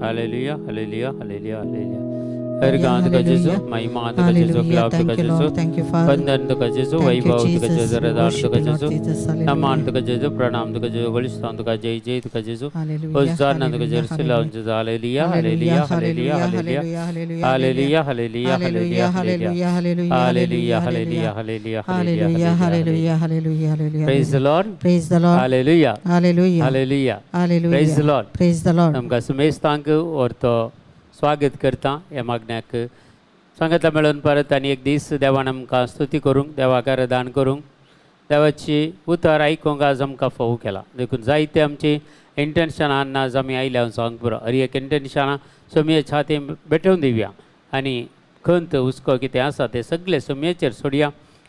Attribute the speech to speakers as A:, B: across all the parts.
A: Hallelujah, hallelujah, hallelujah, hallelujah. अर्घां तुका जेजू, महिमा तुका जेजू,
B: Hallelujah.
A: ग्लाव तुका
B: Thank you,
A: जेजू,
B: Lord. Thank you, Father.
A: वंदन तुका जेजू,
B: Thank you,
A: वैभव तुका
B: Jesus.
A: जेजू,
B: We
A: रदान
B: worship
A: तुका
B: you, Lord
A: जेजू,
B: Jesus.
A: नमान
B: Hallelujah.
A: तुका जेजू, प्रणाम तुका जेजू, बलिस्तान तुका जय जय तुका जेजू,
B: Hallelujah.
A: होजाना तुका
B: Hallelujah.
A: जेरूसलेम जेजू. Hallelujah, hallelujah, hallelujah, hallelujah,
B: Hallelujah.
A: Hallelujah, hallelujah, hallelujah,
B: Hallelujah.
A: Hallelujah,
B: Hallelujah.
A: Hallelujah,
B: Hallelujah.
A: Hallelujah,
B: Hallelujah.
A: Hallelujah.
B: Hallelujah. Hallelujah. Hallelujah.
A: Praise the Lord.
B: Praise the Lord.
A: Hallelujah,
B: Hallelujah.
A: Hallelujah.
B: Hallelujah.
A: Praise the Lord.
B: Praise the Lord.
A: आमकां सुमेस्तांक व्हरतो स्वागत करता ह्या मागण्याक सांगता मेळून परत आनी एक दीस देवान आमकां स्तुती करूंक, देवाक आराधन करूंक, देवाची उतर आयकूंक आज आमकां फोव केला. देखून जायते आमची इंटेन्शनां आज आमी आयल्या सांग पुरो. हर एक इंटेन्शनां सोमये छाती भेटोवन दिवया आनी खंत हुस्को कितें आसा तें सगळें सोमयेचेर सोडया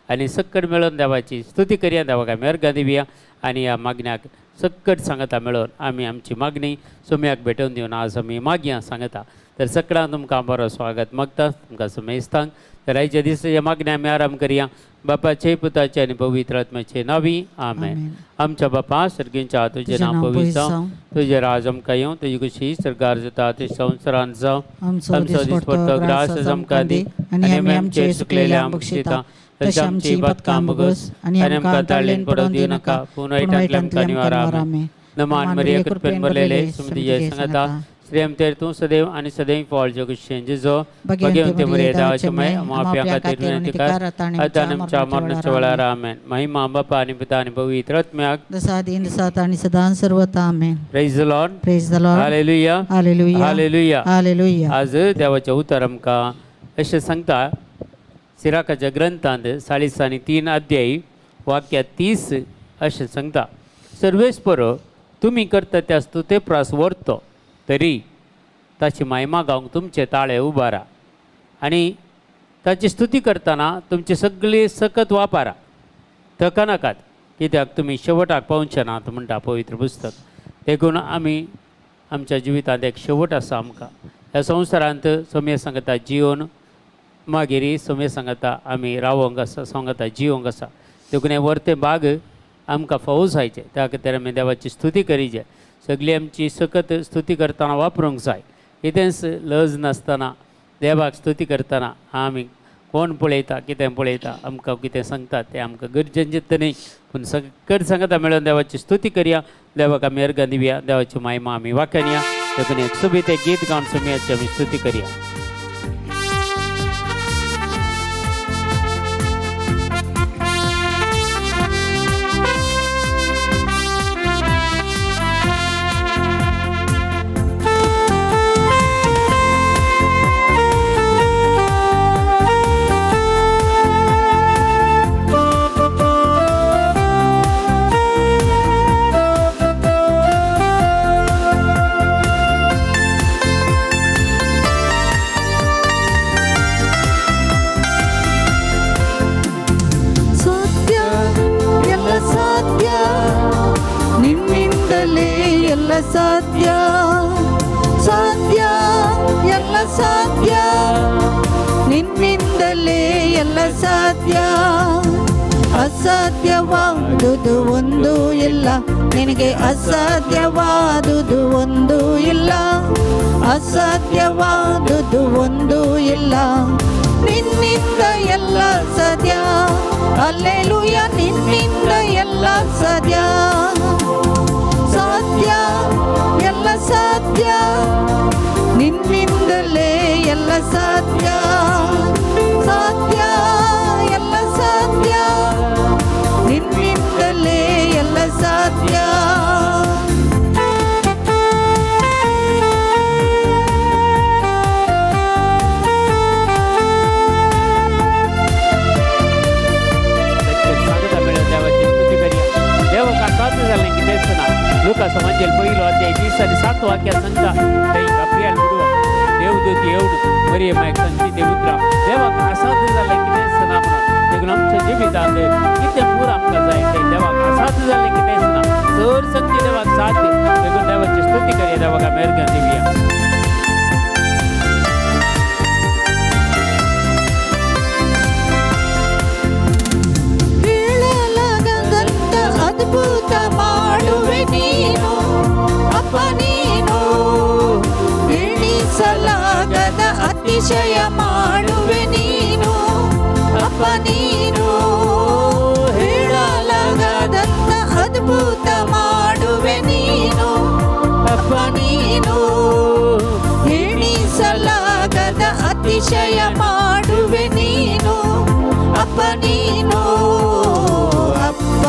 A: आनी सक्कड मेळोवन देवाची स्तुती करया, देवाक आमी अर्घां दिवया आनी ह्या मागण्याक सक्कड सांगता मेळोवन आमी आमची मागणी सोम्याक भेटोवन दिवन आज आमी मागया सांगता. तर सगळ्यांक तुमकां बरो स्वागत मागता तुमकां सुमेस्तांक. तर आयच्या दिसाच्या मागण्या आमी आराम करया. बापाचे, पुताचे आनी पवित्र आत्म्याचे नावी, आमेन.
B: आमेन.
A: आमच्या बापा सर्गींच्या, तुजें नांव पवित्र जावं, तुजें राज आमकां येवं, तुजी खुशी सरकार जाता ती संवसारांत जावं.
B: आमचो
A: आमचो दिसपट्टो ग्रास आज आमकां दी आनी आमी आमचे चुकलेल्या बक्षिता तशें आमची पातकां भोगोस आनी आमकां ताळ्ळेन पडोवन दिवं नाका, पूण वायटांतल्यान आमकां निवारा. आमेन. नमान मरिया, कृपेन भरलेले, सुमतीजे सांगता, श्रीमतेर तूं सदैव आनी सदैव फॉल जगुशें जेजो भगवंते मरिया देवाचे मय माफ्या खातीर विनंती कर आतां आनी आमच्या मरणाच्या वेळार. आमेन. महिमा बापा आनी पुता आनी पवित्र आत्म्याक,
B: जसा आदीन तसा आणि सदा सर्वता. आमेन.
A: Praise the Lord.
B: Praise the Lord.
A: Hallelujah,
B: hallelujah.
A: Hallelujah.
B: Hallelujah.
A: आज देवाचें उतर आमकां अशें सांगता, सिराकाच्या ग्रंथांत 43 अध्यायी वाक्य 30 अशें सांगता, सर्वेस्पर तुमी करता त्या स्तुते प्रास व्हरतो तरी ताची महिमा गावंक तुमचे ताळे उबारा आनी ताची स्तुती करतना तुमची सगळी सकत वापरा, थकनाकात, कित्याक तुमी शेवटाक पावचे नात म्हणटा पवित्र पुस्तक. देखून आमी आमच्या जिवितांत एक शेवट आसा आमकां ह्या संवसारांत. सोमये सांगता जिवन मागीर सोमये सांगता आमी रावोंक आसा, सांगता जिवंक आसा. देखून हें वर्तें भाग आमकां फावो जायचें. त्या खातीर आमी देवाची स्तुती करीजे. सगळी आमची सकत स्तुती करतना वापरूंक जाय. कितेंच लज नासतना देवाक स्तुती करतना आमी कोण पळयता, कितें पळयता, आमकां कितें सांगता तें आमकां गरजेचें न्ही, पूण सगळं सांगता मेळोवन देवाची स्तुती करया, देवाक आमी अर्घां दिवया, देवाची महिमा आमी वाखाणया. देखून एक सोबीत एक गीत गावन सोमयाची आमी स्तुती करया.
B: ಸಾಧ್ಯ, ಎಲ್ಲ ಸಾಧ್ಯ, ನಿನ್ನಿಂದಲೇ ಎಲ್ಲ ಸಾಧ್ಯ. ಸಾಧ್ಯ, ಎಲ್ಲ ಸಾಧ್ಯ, ನಿನ್ನಿಂದಲೇ ಎಲ್ಲ ಸಾಧ್ಯ. ಅಸಾಧ್ಯವಾದುದು ಒಂದು ಇಲ್ಲ ನಿನಗೆ, ಅಸಾಧ್ಯವಾದುದು ಒಂದು ಇಲ್ಲ, ಅಸಾಧ್ಯವಾದುದು ಒಂದು ಇಲ್ಲ. ನಿನ್ನಿಂದ ಎಲ್ಲ ಸಾಧ್ಯ, ಅಲ್ಲೆಲೂಯ, ನಿನ್ನಿಂದ ಎಲ್ಲ ಸಾಧ್ಯ. ಸಾಧ್ಯ, ಎಲ್ಲ ಸಾಧ್ಯ, ನಿನ್ನಿಂದಲೇ ಎಲ್ಲ ಸಾಧ್ಯ. ಸಾಧ್ಯ, ಎಲ್ಲ ಸಾಧ್ಯ, ನಿನ್ನಿಂದಲೇ ಎಲ್ಲ ಸಾಧ್ಯ.
A: सांगता मेळोवन देवाची स्तुती करया. देवाक असाध्य जालें कितेंच ना. लुकास मंजेल पयलो अध्याय 30 आनी 7 वाक्यां सांगता, थंय गाब्रियल बुडवो देवदूत येवन मरियमाक सांगची ते उतरां, देवाक असाध्य जालें कितेंच ना म्हणून. देखून आमच्या जिवितांत कितें पूर आमकां जाय तें देवाक असाध्य जालें कितेंच ना. चड शक्ती देवाक साध्य. देखून देवाची स्तुती करया, देवाक आमी अर्घां दिवया.
B: ಹೇಳಲಾಗದಂತ ಅದ್ಭುತ ಮಾಡುವೆ ನೀನು ಅಪ್ಪ ನೀನು. ಅತಿಶಯ ಮಾಡುವೆ ನೀನು ಅಪ್ಪ ನೀನು. ಹೇಳಲಾಗದಂತ ಅದ್ಭುತ ಮಾಡುವೆ ನೀನು ಅಪ್ಪ ನೀನು. ಎಣಿಸಲಾಗದ ಅತಿಶಯ ಮಾಡುವೆ ನೀನು ಅಪ್ಪ ನೀನು. ಅಪ್ಪ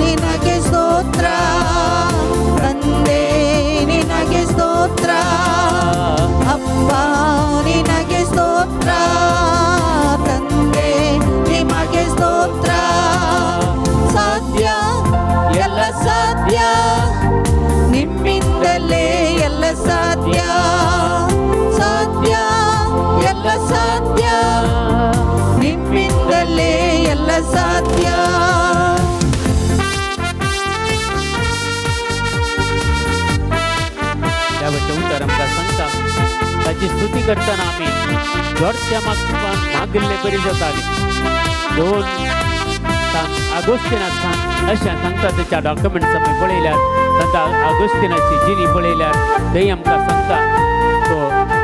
B: ನಿನಗೆ ಸ್ತೋತ್ರ, ತಂದೆ ನಿನಗೆ ಸ್ತೋತ್ರ. ಅಪ್ಪ ನಿನಗೆ ಸ್ತೋತ್ರ, ತಂದೆ ನಿಮಗೆ ಸ್ತೋತ್ರ. ಸಾಧ್ಯ, ಎಲ್ಲ ಸಾಧ್ಯ, ನಿಮ್ಮಿಂದಲೇ ಎಲ್ಲ ಸಾಧ್ಯ. ಸಾಧ್ಯ, ಎಲ್ಲ ಸಾಧ್ಯ, ನಿಮ್ಮಿಂದಲೇ ಎಲ್ಲ ಸಾಧ್ಯ.
A: देवाचें उतर आमकां सांगता, ताची स्तुती करतना आमी जोडत्या मागिल्ले बरी जाताली. दोन आगोस्तिनाक सांग अशें सांगता. ताच्या डॉक्युमेंट्स आमी पळयल्यार, तांच्या आगोस्तिनाची जिणी पळयल्यार थंय आमकां सांगता तो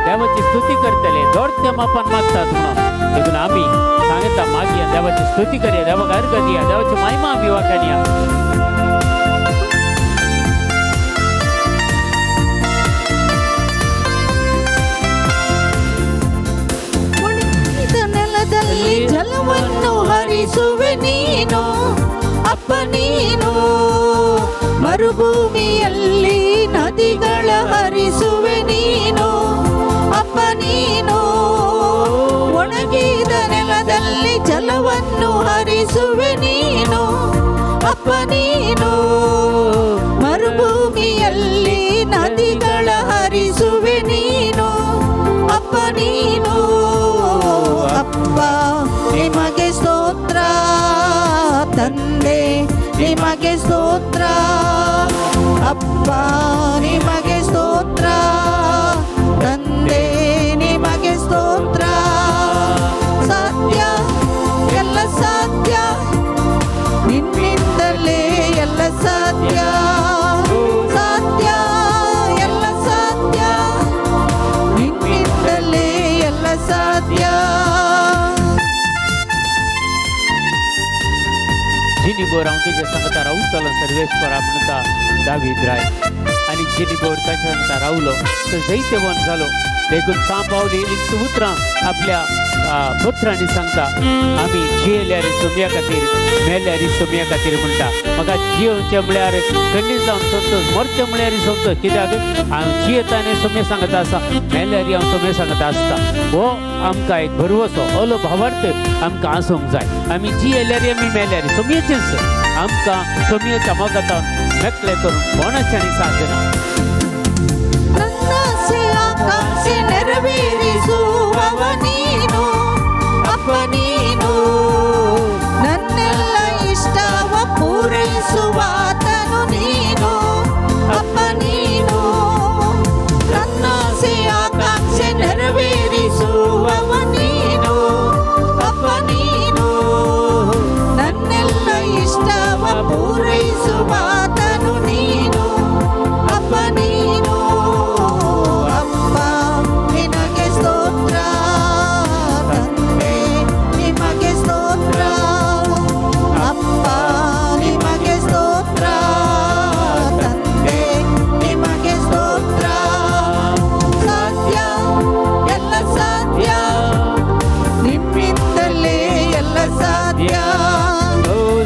A: देवाची स्तुती करतले, दोडत्या मापान मागतात म्हणून. देखून आमी सांगता, मागया, देवाची स्तुती करया, देवाक अर्घ दिया, देवाची महिमा आमी वाखाणया.
B: ಒಣಗಿದ ನೆಲದಲ್ಲಿ ಜಲವನ್ನು ಹರಿಸುವೆ ನೀನು ಅಪ್ಪ ನೀನು. ಮರುಭೂಮಿಯಲ್ಲಿ ನದಿಗಳ ಹರಿಸುವೆ ನೀನು ಅಪ್ಪ ನೀನು. ಒಣಗಿದ ನೆಲದಲ್ಲಿ ಜಲವನ್ನು ಹರಿಸುವೆ ನೀನು ಅಪ್ಪ ನೀನು. ಮರುಭೂಮಿಯಲ್ಲಿ ನದಿಗಳ ಹರಿಸುವೆ ನೀನು ಅಪ್ಪ ನೀನು. ಅಪ್ಪ ನಿಮಗೆ ಸ್ತೋತ್ರ, ತಂದೆ ನಿಮಗೆ ಸ್ತೋತ್ರ. ಅಪ್ಪ ನಿಮಗೆ ಸ್ತೋತ್ರ, ತಂದೆ ನಿಮಗೆ ಸ್ತೋತ್ರ. ಸಾಧ್ಯ, ಎಲ್ಲ ಸಾಧ್ಯ, ನಿನ್ನಿಂದಲೇ ಎಲ್ಲ ಸಾಧ್ಯ. ಸಾಧ್ಯ, ಎಲ್ಲ ಸಾಧ್ಯ, ನಿನ್ನಿಂದಲೇ ಎಲ್ಲ ಸಾಧ್ಯ.
A: जिनी बोर हांव तुज्या सांगता रावतलो सर्वेस्परा म्हणटा दावीद राय. आनी जिनी बोर ताच्या सांगता रावलो तो जैतवन जालो. देखून सांपावली एक उतरां आपल्या पत्रांनी सांगता, आमी जियेल्यार सोम्या खातीर, मेल्यार सोम्या खातीर म्हणटा. म्हाका जियोवचें म्हळ्यार खंडीत जावन संतोश, मरचें म्हळ्यार संतोश. कित्याक हांव जियेता आनी सोम्या सांगता आसा, मेल्यार हांव सोम्या सांगता आसता. हो आमकां एक भरवसो ओलो भावार्थ आमकां आसूंक जाय. आमी जियेल्यार आमी मेल्यार सोम्याचेच आमकां सोम्याच्या मोगांत मेकळे करून कोणाच्यानी साथ ना.
B: ನನ್ನಾಸೆ ಆಕಾಂಕ್ಷೆ ನೆರವೇರಿಸುವವ ನೀನು ಅಪ್ಪ ನೀನು. ನನ್ನೆಲ್ಲ ಇಷ್ಟವ ಪೂರೈಸುವಾತನು ನೀನು ಅಪ್ಪ ನೀನು. ನನ್ನಾಸೆ ಆಕಾಂಕ್ಷೆ ನೆರವೇರಿಸುವವ ನೀನು ಅಪ್ಪ ನೀನು. ನನ್ನೆಲ್ಲ ಇಷ್ಟವ ಪೂರೈಸುವಾತನು ನೀನು ಅಪ್ಪ ನೀನು. ಅಪ್ಪ ನಿನಗೆ ಸ್ತೋತ್ರ, ತಂದೆ ನಿಮಗೆ ಸ್ತೋತ್ರ. ಅಪ್ಪ ನಿಮಗೆ ಸ್ತೋತ್ರ, ತಂದೆ ನಿಮಗೆ ಸ್ತೋತ್ರ. ಸಾಧ್ಯ, ಎಲ್ಲ ಸಾಧ್ಯ, ನಿಮ್ಮಿಂದಲೇ ಎಲ್ಲ ಸಾಧ್ಯ.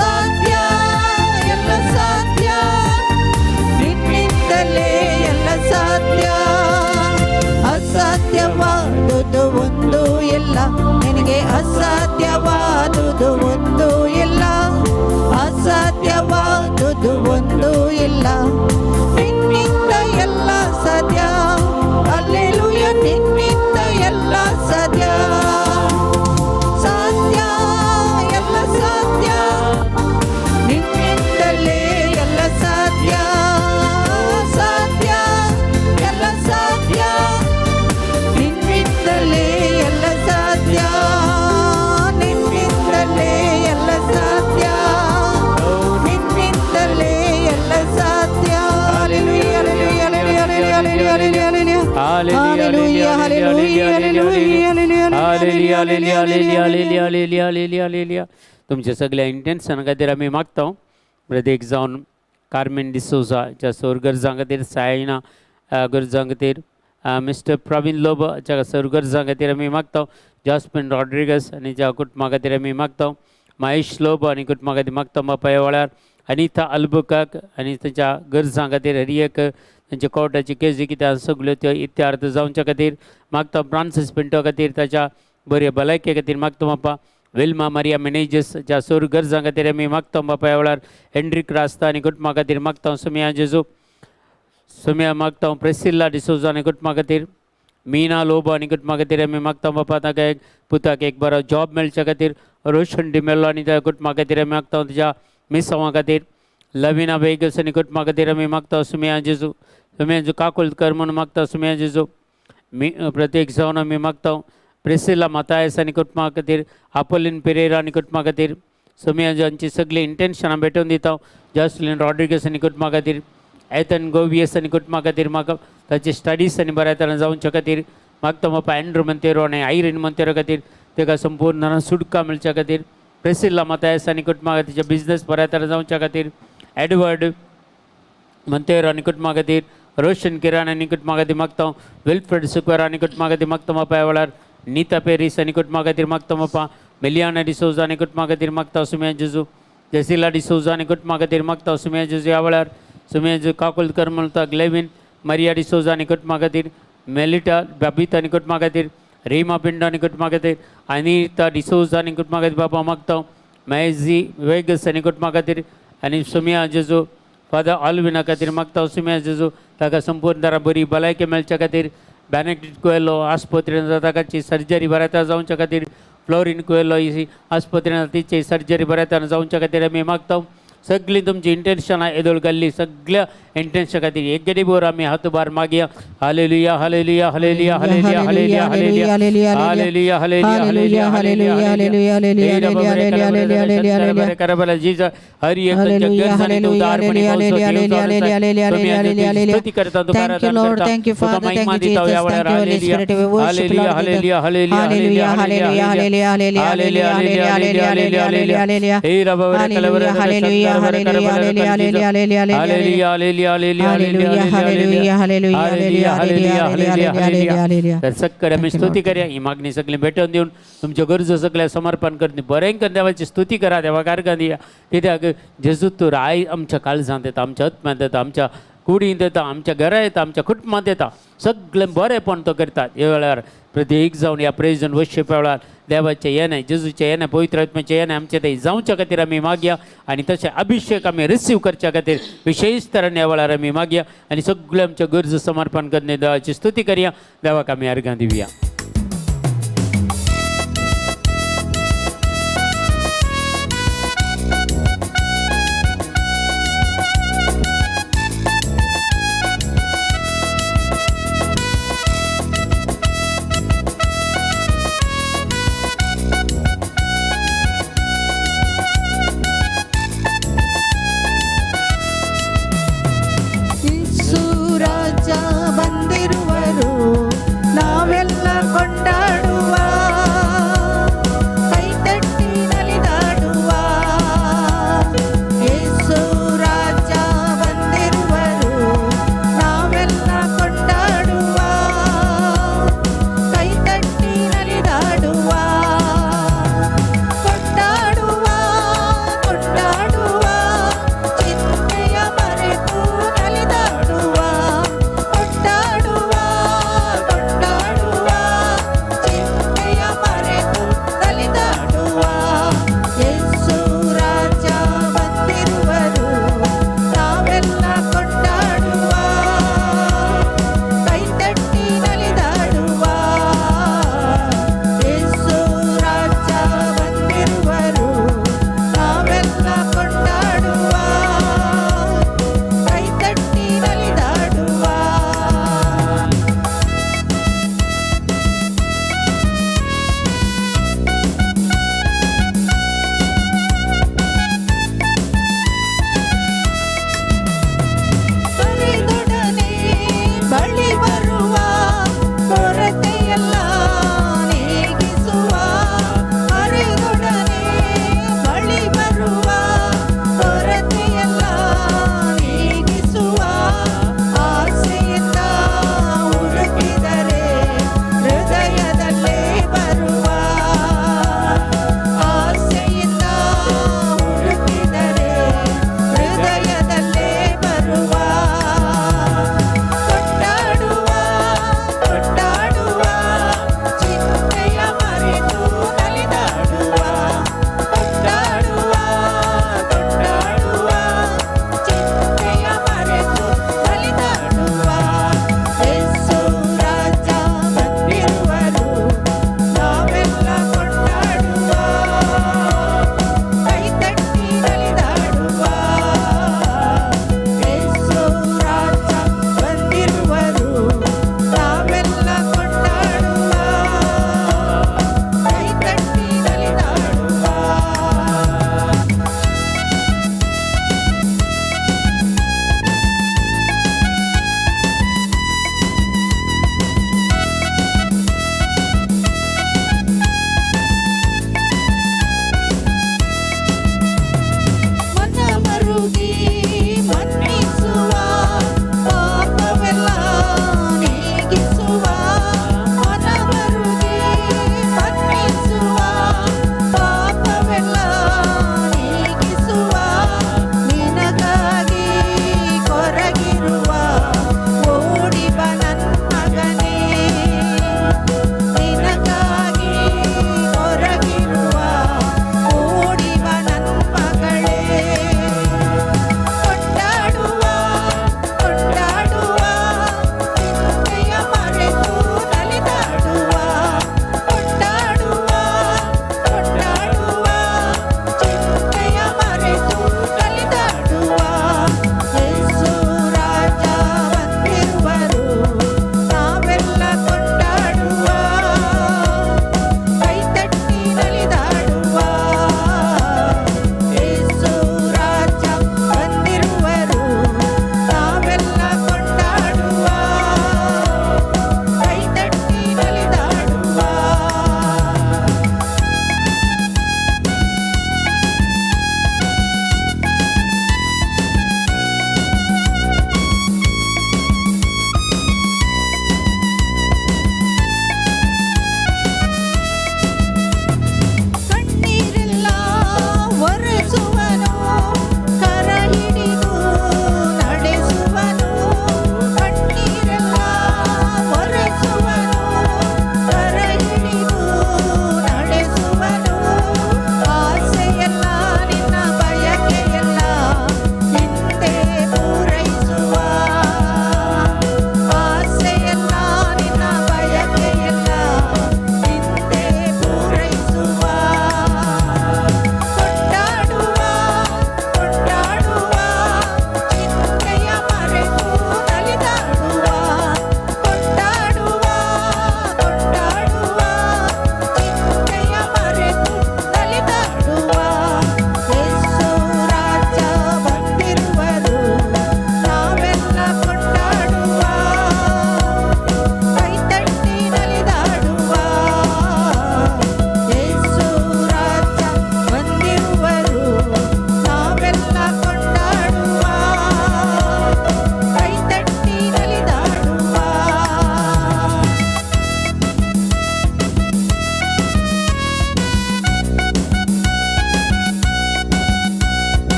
B: ಸಾಧ್ಯ, ಎಲ್ಲ ಸಾಧ್ಯ, ನಿನ್ನಿಂದಲೇ ಎಲ್ಲ ಸಾಧ್ಯ. ಅಸಾಧ್ಯವಾದುದು ಒಂದು ಇಲ್ಲ ನಿನಗೆ, ಅಸಾಧ್ಯವಾದುದು ಒಂದು ಇಲ್ಲ, ಅಸಾಧ್ಯವಾದುದು ಒಂದು ಇಲ್ಲ. ನಿನ್ನಿಂದ ಎಲ್ಲ ಸಾಧ್ಯ, ಅಲ್ಲೆಲೂಯ, ನಿನ್ನಿಂದ ಎಲ್ಲ ಸಾಧ್ಯ. ಸಾಧ್ಯ, ಎಲ್ಲ ಸಾಧ್ಯ, ನಿನ್ನಿಂದಲೇ ಎಲ್ಲ ಸಾಧ್ಯ. ಸಾಧ್ಯ, ಎಲ್ಲ ಸಾಧ್ಯ, ನಿನ್ನಿಂದಲೇ ಎಲ್ಲ ಸಾಧ್ಯ. ನಿನ್ನಿಂದಲೇ ಎಲ್ಲ ಸಾಧ್ಯ, ನಿನ್ನಿಂದಲೇ ಎಲ್ಲ ಸಾಧ್ಯ. Hallelujah, hallelujah, hallelujah,
A: hallelujah, hallelujah, hallelujah, hallelujah, hallelujah, hallelujah. तुमच्या सगळ्या इंटेन्शन खातीर आमी मागता. प्रत्येक जावन कार्मेन डिसोजा ज्या सोर गरजां खातीर, सायना गरजां खातीर, मिस्टर प्रवीण लोबो ज्या सोर गरजां खातीर आमी मागता. जास्मिन रॉड्रिगस आनी ज्या कुटुंबा खातीर आमी मागता. महेश लोबो आनी कुटुंबा खातीर मागता बापा. ह्या वेळार अनिता अल्बुकाक आनी तांच्या गरजां खातीर, हर एक तांच्या कोर्टाची केजी कितें आसा सगल्यो त्यो इत्यार्थ जावच्या खातीर मागता. फ्रांसीस पिंटो खातीर, ताच्या बरे भलायके खातीर मागता बापा. विल्मा मारिया मेनेजस ज्या सोर गरजां खातीर आमी मागता बापा. ह्या वेळार हेन्ड्रीक रास्ता आनी कुटुंबा खातीर मागता. सुमिया जेजू सुमिया मागता. प्रेसिल्ला डिसोजा आनी कुटुंबा खातीर, मीना लोबो आनी कुटुंबा खातीर आमी मागता बापा. ताका एक पुताक एक बरो जॉब मेळच्या खातीर. रोशन डिमेलो आनी त्या कुटुंबा खातीर आमी मागता, तुज्या मिसांवा खातीर. लविना वेगस आनी कुटुंबा खातीर आमी मागता. सुमिया जेजू, सुमिया जेजू काकुळट कर म्हणून मागता. सुमिया जेजू मी प्रत्येक जावन आमी मागता. प्रेसिला मातायस आनी कुटुंबा खातीर, आपोलीन पिरेरा आनी कुटुंबा खातीर, सुमिया जांची सगळीं इंटेन्शनां भेटोवन दिता. जॉसलीन रॉड्रिगस आनी कुटुंबा खातीर, एथन गोवियस आनी कुटुंबा खातीर म्हाका ताचे स्टडीज आनी बऱ्या तरेन जावच्या खातीर मागता बापा. एंड्रू मंतेरो आनी आयरीन मंतेरो खातीर, ताका संपूर्ण सुटका मेळच्या खातीर. प्रेसिल्ला मातायस आनी कुटुंबा खातीर, बिजनेस बऱ्या तरेन जावच्या खातीर. एडवर्ड मंतेरो आनी कुटुंबा खातीर, रोशन किराण आनी कुटुंबा खातीर मागता. विल्फ्रेड सुक्वेर आनी कुटुंबा खातीर मागता बापा. ह्या वेळार नीता पेरीस आनी कुटुंबा खातीर मागता बापा. मेलियाना डिसोजा आनी कुटुंबा खातीर मागता. सुमिया जेजू, जेसिला डिसोजा आनी कुटुंबा खातीर मागता. सुमिया जेजू, ह्या वेळार सुमिया जेजू काकुळट कर म्हणटा. ग्लेविन मरिया डिसोजा आनी कुटुंबा खातीर, मेलिटा बाबिता आनी कुटुंबा खातीर, रीमा पिंडो आनी कुटुंबा खातीर, अनिता डिसोजा आनी कुटुंबा खातीर बापा मागता. मॅझी वेगस आनी कुटुंबा खातीर आनी सुमिया जेजू फादर ऑलविना खातीर मागता. सुमिया जेजू ताका संपूर्ण तरा बरी भलायकी मेळच्या खातीर. बेनेडिक्ट कुएलो आस्पत्रेन ताकाची सर्जरी बऱ्या जावच्या खातीर. फ्लोरीन कुएलो ही आस्पत्रेन तिची सर्जरी बऱ्या जावच्या खातीर आमी मागता. सगळीं तुमची इंटेन्शनां येदोळ घाल्ली सगळ्या इंटेन्शना खातीर एक गडी बोर आमी हात उबार मागया. Hallelujah, hallelujah, hallelujah, hallelujah, hallelujah, hallelujah, hallelujah, hallelujah, hallelujah, hallelujah. हर एक स्तुती करता.
B: Thank you, Lord. Thank you, Father. Thank you, Jesus. Thank you, Holy Spirit. We worship you, Lord Jesus. Hallelujah, hallelujah, hallelujah, hallelujah, hallelujah, hallelujah, hallelujah, hallelujah. Hallelujah, hallelujah, hallelujah, hallelujah, hallelujah, hallelujah. Hallelujah, hallelujah, hallelujah, hallelujah, hallelujah, hallelujah, hallelujah.
A: तर सक्कडे आमी स्तुती करूया. ही मागणी सगळी भेटोवन दिवन तुमच्यो गरजो सगळ्या समर्पण करता. बरें करून देवाची स्तुती करा, देवाक आर्गां दिया. कित्याक जेजू तूं I आमच्या काळजांत येता, आमच्या आत्म्यांत येता, आमच्या कुडींत येता, आमच्या घरा येता, आमच्या कुटुंबांत येता. सगळें बरेंपण तो करता. ह्या वेळार प्रत्येक जावन ह्या प्रेज आनी वर्शिप वेळार देवाचें येणें, जेजूचें येणें, पवित्र आत्म्याचें येणें आमचे थंय जावच्या खातीर आमी मागया आनी तशें अभिशेक आमी रिसीव करच्या खातीर विशेश तरेन ह्या वेळार आमी मागया आनी सगळ्यो आमच्यो गरजो समर्पण करून देवाची स्तुती करया. देवाक आमी अर्गां दिवया.
B: ಯೇಸು ರಾಜ ಬಂದಿರುವರು, ನಾವೆಲ್ಲ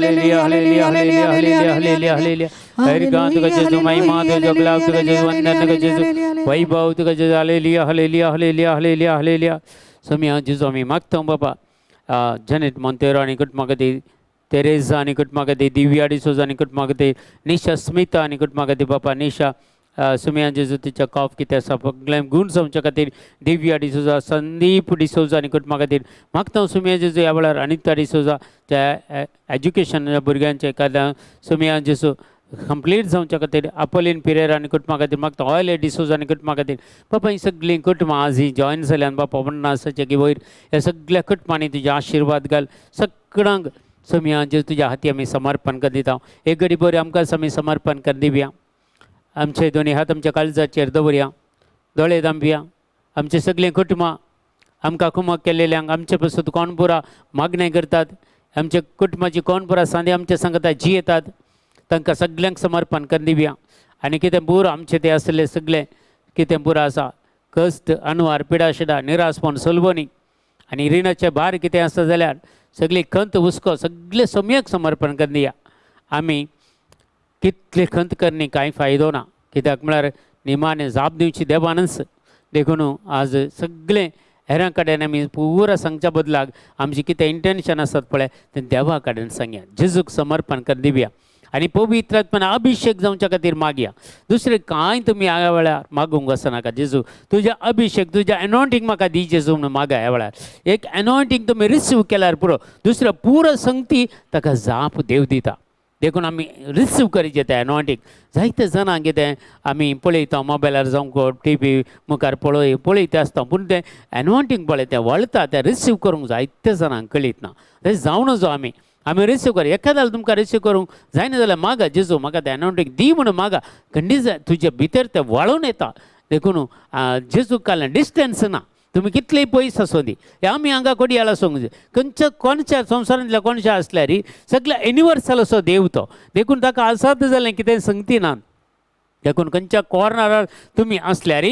A: Hallelujah, hallelujah, hallelujah, hallelujah, hallelujah, hallelujah. हर गांव तुका जेजू, महिमा तुझो, गुलाब तुका जेजू, वंदन तुका जेजू, वैभव तुका जेजू. Hallelujah, hallelujah, hallelujah, hallelujah, hallelujah. स्वामी जेजू, आमी मागता बाबा, जनेट मोंतेरो आनी कुटुंबा खातीर, तेरेझा आनी कुटुंबा खातीर, दिव्या डिसोजा आनी कुटुंबा खातीर, निशा स्मिता आनी कुटुंबा खातीर बापा. निशा सुमया जेजू, तिच्या कॉफ कितें आसा सगळें गूण जावच्या खातीर दिव्या डिसोजा, संदीप डिसोजा आनी कुटुंबा खातीर मागता सुमया जेजू. ह्या वेळार अनिता डिसोजा, त्या एज्युकेशन भुरग्यांचें एखाद्या सुमया जेजू कंप्लीट जावच्या खातीर अपोलीन पिरेरा आनी कुटुंबा खातीर मागता. ऑयल डिसोजा आनी कुटुंबा खातीर बापा. ही सगळीं कुटुंबां आज ही जॉयन जाल्यान बापा, पन्नासाच्या की वयर ह्या सगळ्या कुटुंबांनी तुजे आशिर्वाद घाल. सगळ्यांक सोमया जे तुज्या हाती आमी समर्पण कर दिता. एक घडी बरी आमकां आमी समर्पण कर दिवया. आमचे दोनी हात आमच्या काळजाचेर दवरया, दोळे दांबया. आमचे सगळीं कुटुंबां आमकां कुमक केलेल्यांक, आमचे पासून कोण पुरा मागणें करतात, आमच्या कुटुंबाची कोण पुरा सांदी आमच्या सांगता जियेतात, तांकां सगल्यांक समर्पण कर दिवया. आनी कितें पुरो आमचें तें आसलें सगळें कितें पुरो आसा, कश्ट, अनवार, पिडा शिडा, निरासपण, सलवणी आनी रिणाचे भार कितें आसा जाल्यार सगळी खंत, हुस्को सगळें सम्यक समर्पण कर दिया. आमी कितले खंत करणी कांय फायदो ना, कित्याक म्हळ्यार निमाणें जाप दिवची देवानच. देखून आज सगळें हेरां कडेन आमी पुरा सांगच्या बदलाक आमचें कितें इंटेन्शन आसात पळय तें देवा कडेन सांगया, जेजूक समर्पण कर दिवया आनी पवित्र आत्म्यान अभिशेक जावच्या खातीर मागया. दुसरें कांय तुमी ह्या वेळार मागूंक वचनाका. जेजू, तुज्या अभिशेक, तुज्या एनॉयंटींग म्हाका दी जेजू म्हणून मागा. ह्या वेळार एक एनॉयंटींग तुमी रिसीव केल्यार पुरो, दुसरें पुरो संगती ताका जाप देव दिता. देखून आमी रिसीव करीचे तें एनॉयंटींग. जायते जाणांक कितें आमी पळयता मोबायलार जावं टीव्ही मुखार पळयता आसता, पूण तें एनॉयंटींग पळय तें वळता, तें रिसीव करूंक जायते जाणांक कळीत ना. तें जावं नजो. आमी आमी रिसीव कर. एखाद्या तुमकां रिसीव करूंक जायना जाल्यार मागा, जेजू म्हाका तें एनॉयंटींग दी म्हणून मागा. खंडीत तुजे भितर तें वळून येता. देखून जेजू काडलें डिस्टन्स ना, तुमी कितलेय पयस आसूं दी. हे आमी हांगा कोडियाल आसूंक जाय, खंयच्या कोणच्या संवसारांतल्या कोणच्या आसल्यार सगळ्या युनिवर्सल असो देव तो. देखून ताका आसात जालें कितें संगती ना. देखून खंयच्या कॉर्नरार तुमी आसल्यार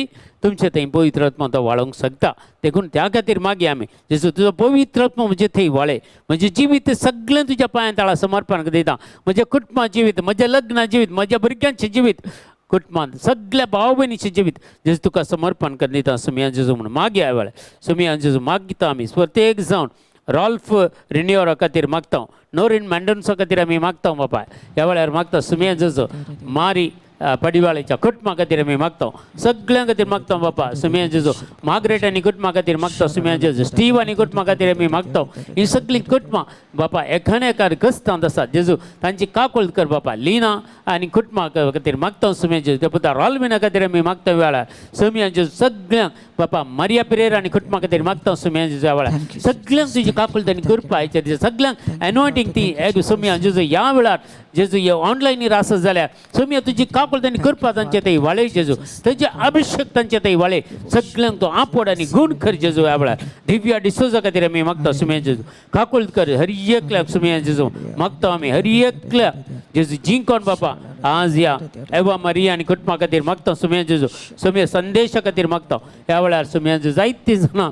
A: तुमचे थंय पवित्र आत्मा तो वाळोवंक शकता. देखून त्या खातीर मागीर आमी, जेजू तुजो पवित्र आत्मा म्हजे थंय वाळे. म्हजें जिवीत सगळें तुज्या पांयां तळा समर्पण दिता. म्हजें कुटुंबा जिवीत, म्हजें लग्न जिवीत, म्हज्या भुरग्यांचें जिवीत, कुटुंबांत सगळ्या भाव भयणीचें जिवीत जेजू तुका समर्पण कर दिता सुमया जेजू म्हणून मागया. ह्या वेळार सुमया जेजू मागता आमी. प्रत्येक जावन रॉल्फ रिनियोरा खातीर मागता, नोरीन मेंडोन्सा खातीर आमी मागता बापा. ह्या वेळार मागता सुमया जेजू. मारी पडिवाळेच्या कुटुंबा खातीर आमी मागता, सगळ्यां खातीर मागता बापा सुमया जेजू. मार्गरेट आनी कुटुंबा खातीर मागता सुमया जेजू. स्टीव आनी कुटुंबा खातीर आमी मागता. ही सगळीं कुटुंबां बापा एकान एकार कस्तांत आसात. जेजू, तांची काकुळट कर बापा. लिना आनी कुटुंबा खातीर मागता सुमया जेजू. त्या पुता रॉलविना खातीर आमी मागता वेळार सुमया जेजू. सगळ्यांक बापा, मारिया पिरेर आनी कुटुंबा खातीर मागता सुमया जेजू. ह्या वेळार सगळ्यांक तुजी काकुळट आनी कृपा हेचेर. सगळ्यांक एनॉयंटींग ती एक सुमया जेजू. ह्या वेळार जेजू हे ऑनलायनीर आसत जाल्यार सुमया तुजी काकुळट आनी कृपा तांचे थंय वाळय जेजू. तांचे अभिशेक तांचे थंय वाळय. सगळ्यांक तो आपोड आनी गूण कर जेजू. ह्या वेळार दिव्या डिसोजा खातीर आमी मागता सुमया जेजू. काकुळट कर हर एकल्याक सुमया जेजू. मागता आमी हर एकल्याक जेजू. जिंकोन बापा आज या एवा मारिया आनी कुटुंबा खातीर मागता सुमया जेजू. सुमया संदेशा खातीर मागता. ह्या वेळार सुमया जेजू, जायतीं जाणां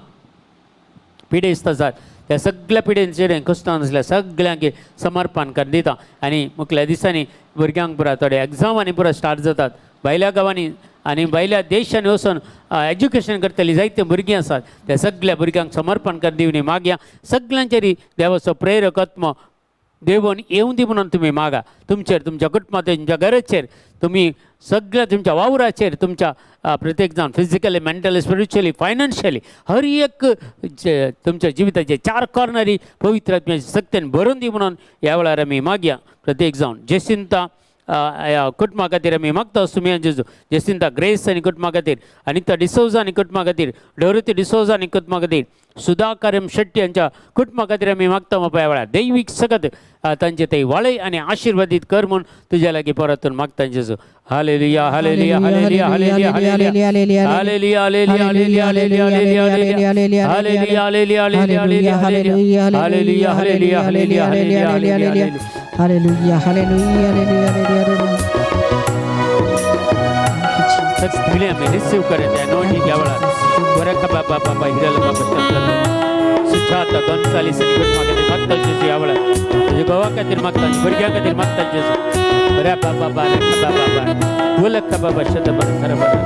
A: पिडेस्त आसात, त्या सगळ्या पिडेंचेर कश्टान आसल्या सगळ्यांक समर्पण कर दिता. आनी मुखल्या दिसांनी भुरग्यांक पुरा थोडे एग्जाम आनी पुरा स्टार्ट जातात. भायल्या गांवांनी आनी भायल्या देशांनी वचून एज्युकेशन करतली जायते भुरगीं आसात, त्या सगळ्या भुरग्यांक समर्पण कर दिवनी मागया. सगळ्यांचेर देवाचो प्रेरक आत्मो देवून येवं दी म्हणून तुमी मागा. तुमचेर, तुमच्या कुटुंबाचेर, तुमच्या घराचेर, तुमी सगळ्या तुमच्या वावराचेर, तुमच्या प्रत्येक जाण फिजिकली, मेंटली, स्पिरिच्युअली, फायनान्शियली, हर एक जे तुमच्या जिविताचे चार कॉर्नरी पवित्र आत्म्याची शक्तीन भरून दी म्हणून ह्या वेळार आमी मागया. प्रत्येक जावन जेसिंता कुटुंबा खातीर आमी मागता सुमया जेजू. जेसिंता ग्रेस आनी कुटुंबा खातीर, अनिता डिसोजा आनी कुटुंबा खातीर, डोरती डिसोजा आनी कुटुंबा खातीर, सुधाकर एम शेट्टी यांच्या कुटुंबा खातीर आमी मागता बापा. ह्या वेळार दैवीक सकत तांचे ते वाळय आनी आशिर्वादीत कर म्हूण तुज्या लागीं परतून मागता जेजू. Hallelujah, hallelujah, hallelujah, hallelujah, hallelujah, hallelujah, hallelujah, hallelujah, hallelujah, hallelujah, hallelujah, hallelujah, hallelujah, hallelujah, hallelujah, hallelujah, hallelujah, hallelujah.
B: Hallelujah, hallelujah, hallelujah, hallelujah.
A: सगळे आमी रिसीव करत अनोइंटिंग ह्या वेळार. बरें बाबा, बाबा हिरल बाबा, सुजाता गोन्सालीस आनी कुटुंबा खातीर मागता जेजू. ह्या वेळार तुजे घोवा खातीर मागता, भुरग्यां खातीर मागता जेजू. रे बाबा बा रे बाबा बा बोलक बाबा शब्द बरं खरं बरं.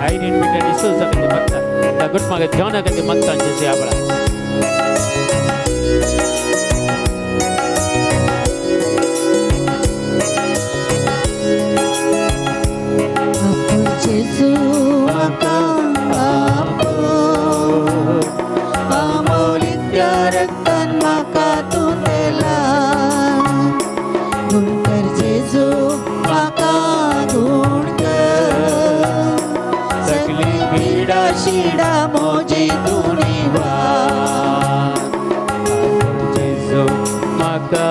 A: आयरीन पीटर डिसोजा खातीर मागता, त्या कुटुंबा जेवणा खातीर मागता जेजू ह्या वेळार.
B: आपूण जेजू म्हाका आपोव, आमोलित्या रक्तान म्हाका तूं दिला. गुण कर जेजू म्हाका गुण कर, सगळी पिडा शिडा मोजी तूं निवार.
A: जेजू म्हाका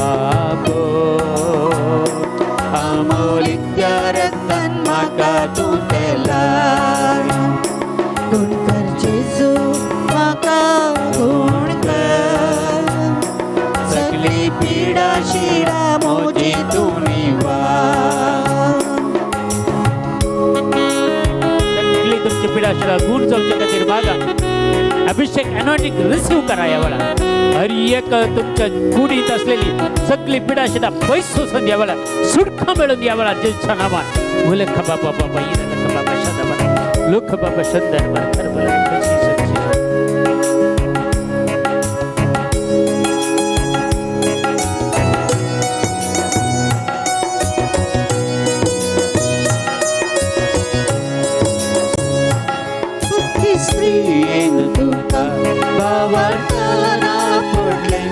A: आपो,
B: आमोलित्या रक्तान म्हाका तूं दिला. गुण कर जेजू म्हाका गुण कर, सगळी पिडा शिडा मोजी तूं निवार.
A: सगळी तुमची पिडा शिडा गुण जावच्या खातीर मागा. अभिषेक अनॉइंटिंग रिसीव करा या वेळार. हर एक तुमच्या कुडीत असलेली सगळी पिडा शिडा पयस वचून या वेळार, सुटका मेळून या वेळार जेजूच्या नावान. उलख बाबा बाबा इरलख बाबा शंदर लोक बाबा शंदर बर बरं.
B: स्त्रियेन तुका भावार्थाना पडलें,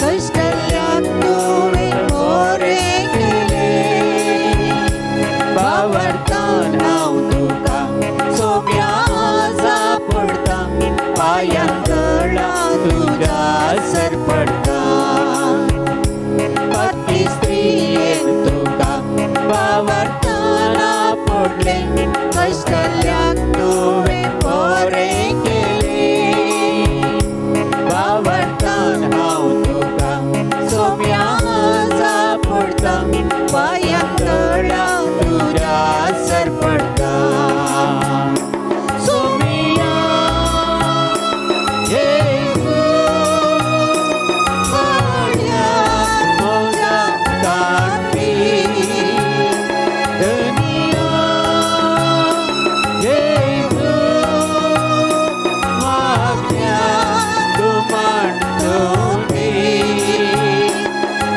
B: कश्टल्याक तुवें बरें केलें. भावार्थान हांव तुका सोम्या पडटा, पांयां तळा तुज्या सर पडटा. पत्नी स्त्रियेन तुका भावार्थाना पडलें, कश्टल्याक तुवें बरें केलें. भावार्थान हांव तुका सोम्या पडटा, पांयां तळा तुज्या सर पडटा. सोमिया जेजू वाड्या म्हज्या खातीर, धनिया जेजू मागण्या तूं मांडून.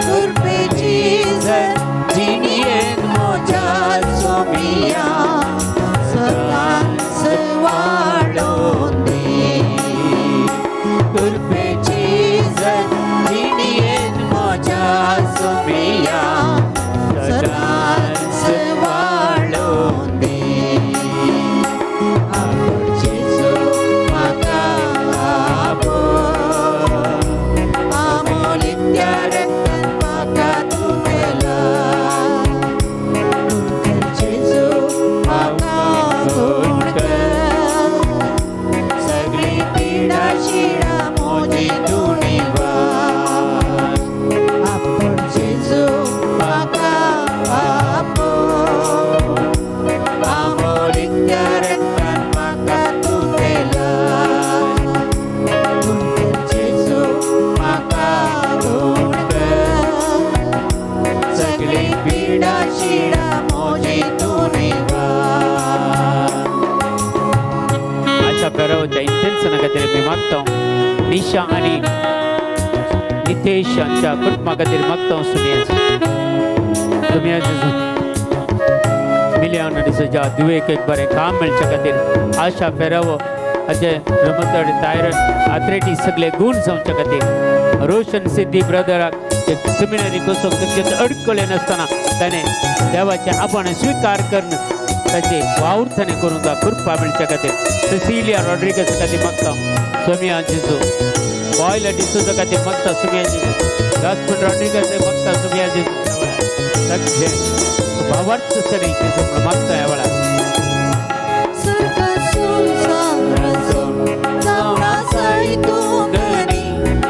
B: कृपेची जर जिणयेन म्हज्या सोमिया सदांच वाडोवन दी. कृपेची जर जिणयेन म्हज्या सोमिया सदांच वाडोवन दी. आपूण जेजू म्हाका आपोव, आमोलित्या रक्तान म्हाका तूं दिला. गुण कर जेजू म्हाका गुण कर, सगळी पिडा शिडा मोजी तूं निवार. आपूण जेजू म्हाका आपोव, आमोलित्या रक्तान म्हाका तूं दिला. गुण कर जेजू म्हाका गुण कर, सगळी पिडा शिडा मोजी तूं निवार.
A: आशा फेरावच्या इंटेन्शना खातीर मी मागता. निशा आणि नितेश यांच्या कुटुंबा खातीर मागता. सुमियाचे सुमियाचे मिलियन डिसोजा धुवेक एक बरें काम मेळच्या खातीर, आशा फेरावो हाचे रमतड थायरॉयड आथरेटी सगळे गुण जावच्या खातीर, रोशन सिद्धी ब्रदराक एक सेमिनरी बसूंक तांचे अडकळे नासतना ताणें देवाचें आव्हान स्विकार करून ताचे वावर ताणें करूंक कृपा मेळच्या खातीर, सिसिलिया रॉड्रिगस खातीर मागता. सोमिया जेजू बॉयला डिसोजा खातीर मागता. सोमिया जेजू गास्पन रॉड्रिगस मागता. सोमिया जेजू सगळे भावार्थ सरी जेजू म्हणून मागता ह्या वेळार.
B: स्वर्ग संवसाराचो जावना तूं धनी,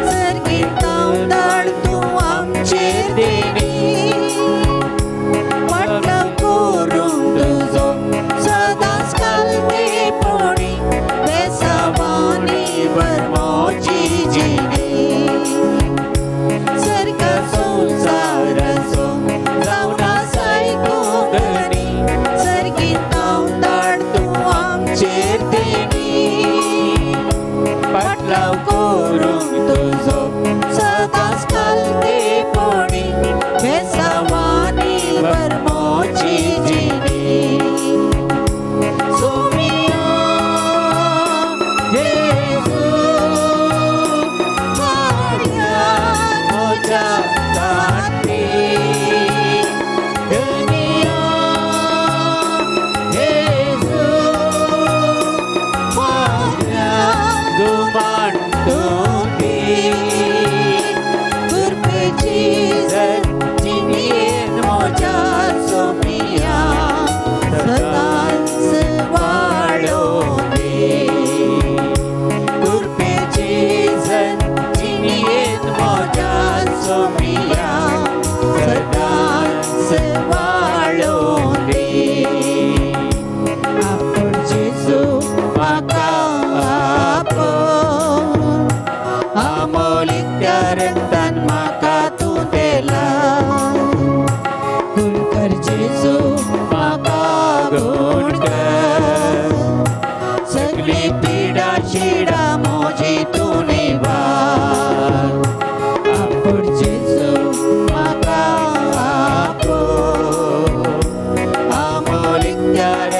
B: सर्गीत धाड तूं आमचेर देणी. वाटलाव करूंक तुजो सदांच कालतेपणी.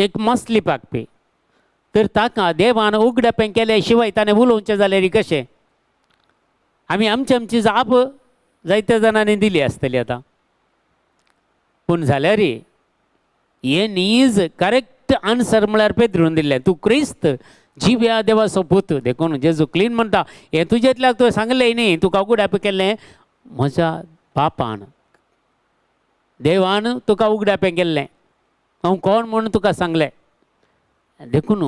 A: एक मासली पागपी तर ताका देवान उगडापें केलें शिवाय ताणें उलोवचें जाल्यार कशें? आमी आमची आमची जाप जायत्या जाणांनी दिली आसतली आतां. पूण जाल्यार हें नीज करेक्ट आन्सर म्हळ्यार पेद्रून दिल्लें, तूं क्रिस्त जिव्या देवाचो पूत. देखून जेजू क्लीन म्हणटा, हें तुजेंतल्याक तुवें सांगलें न्ही, तुका उगडापें केल्लें म्हज्या बापान, देवान तुका उगडापें केल्लें, हांव कोण म्हूण तुका सांगलें. देखून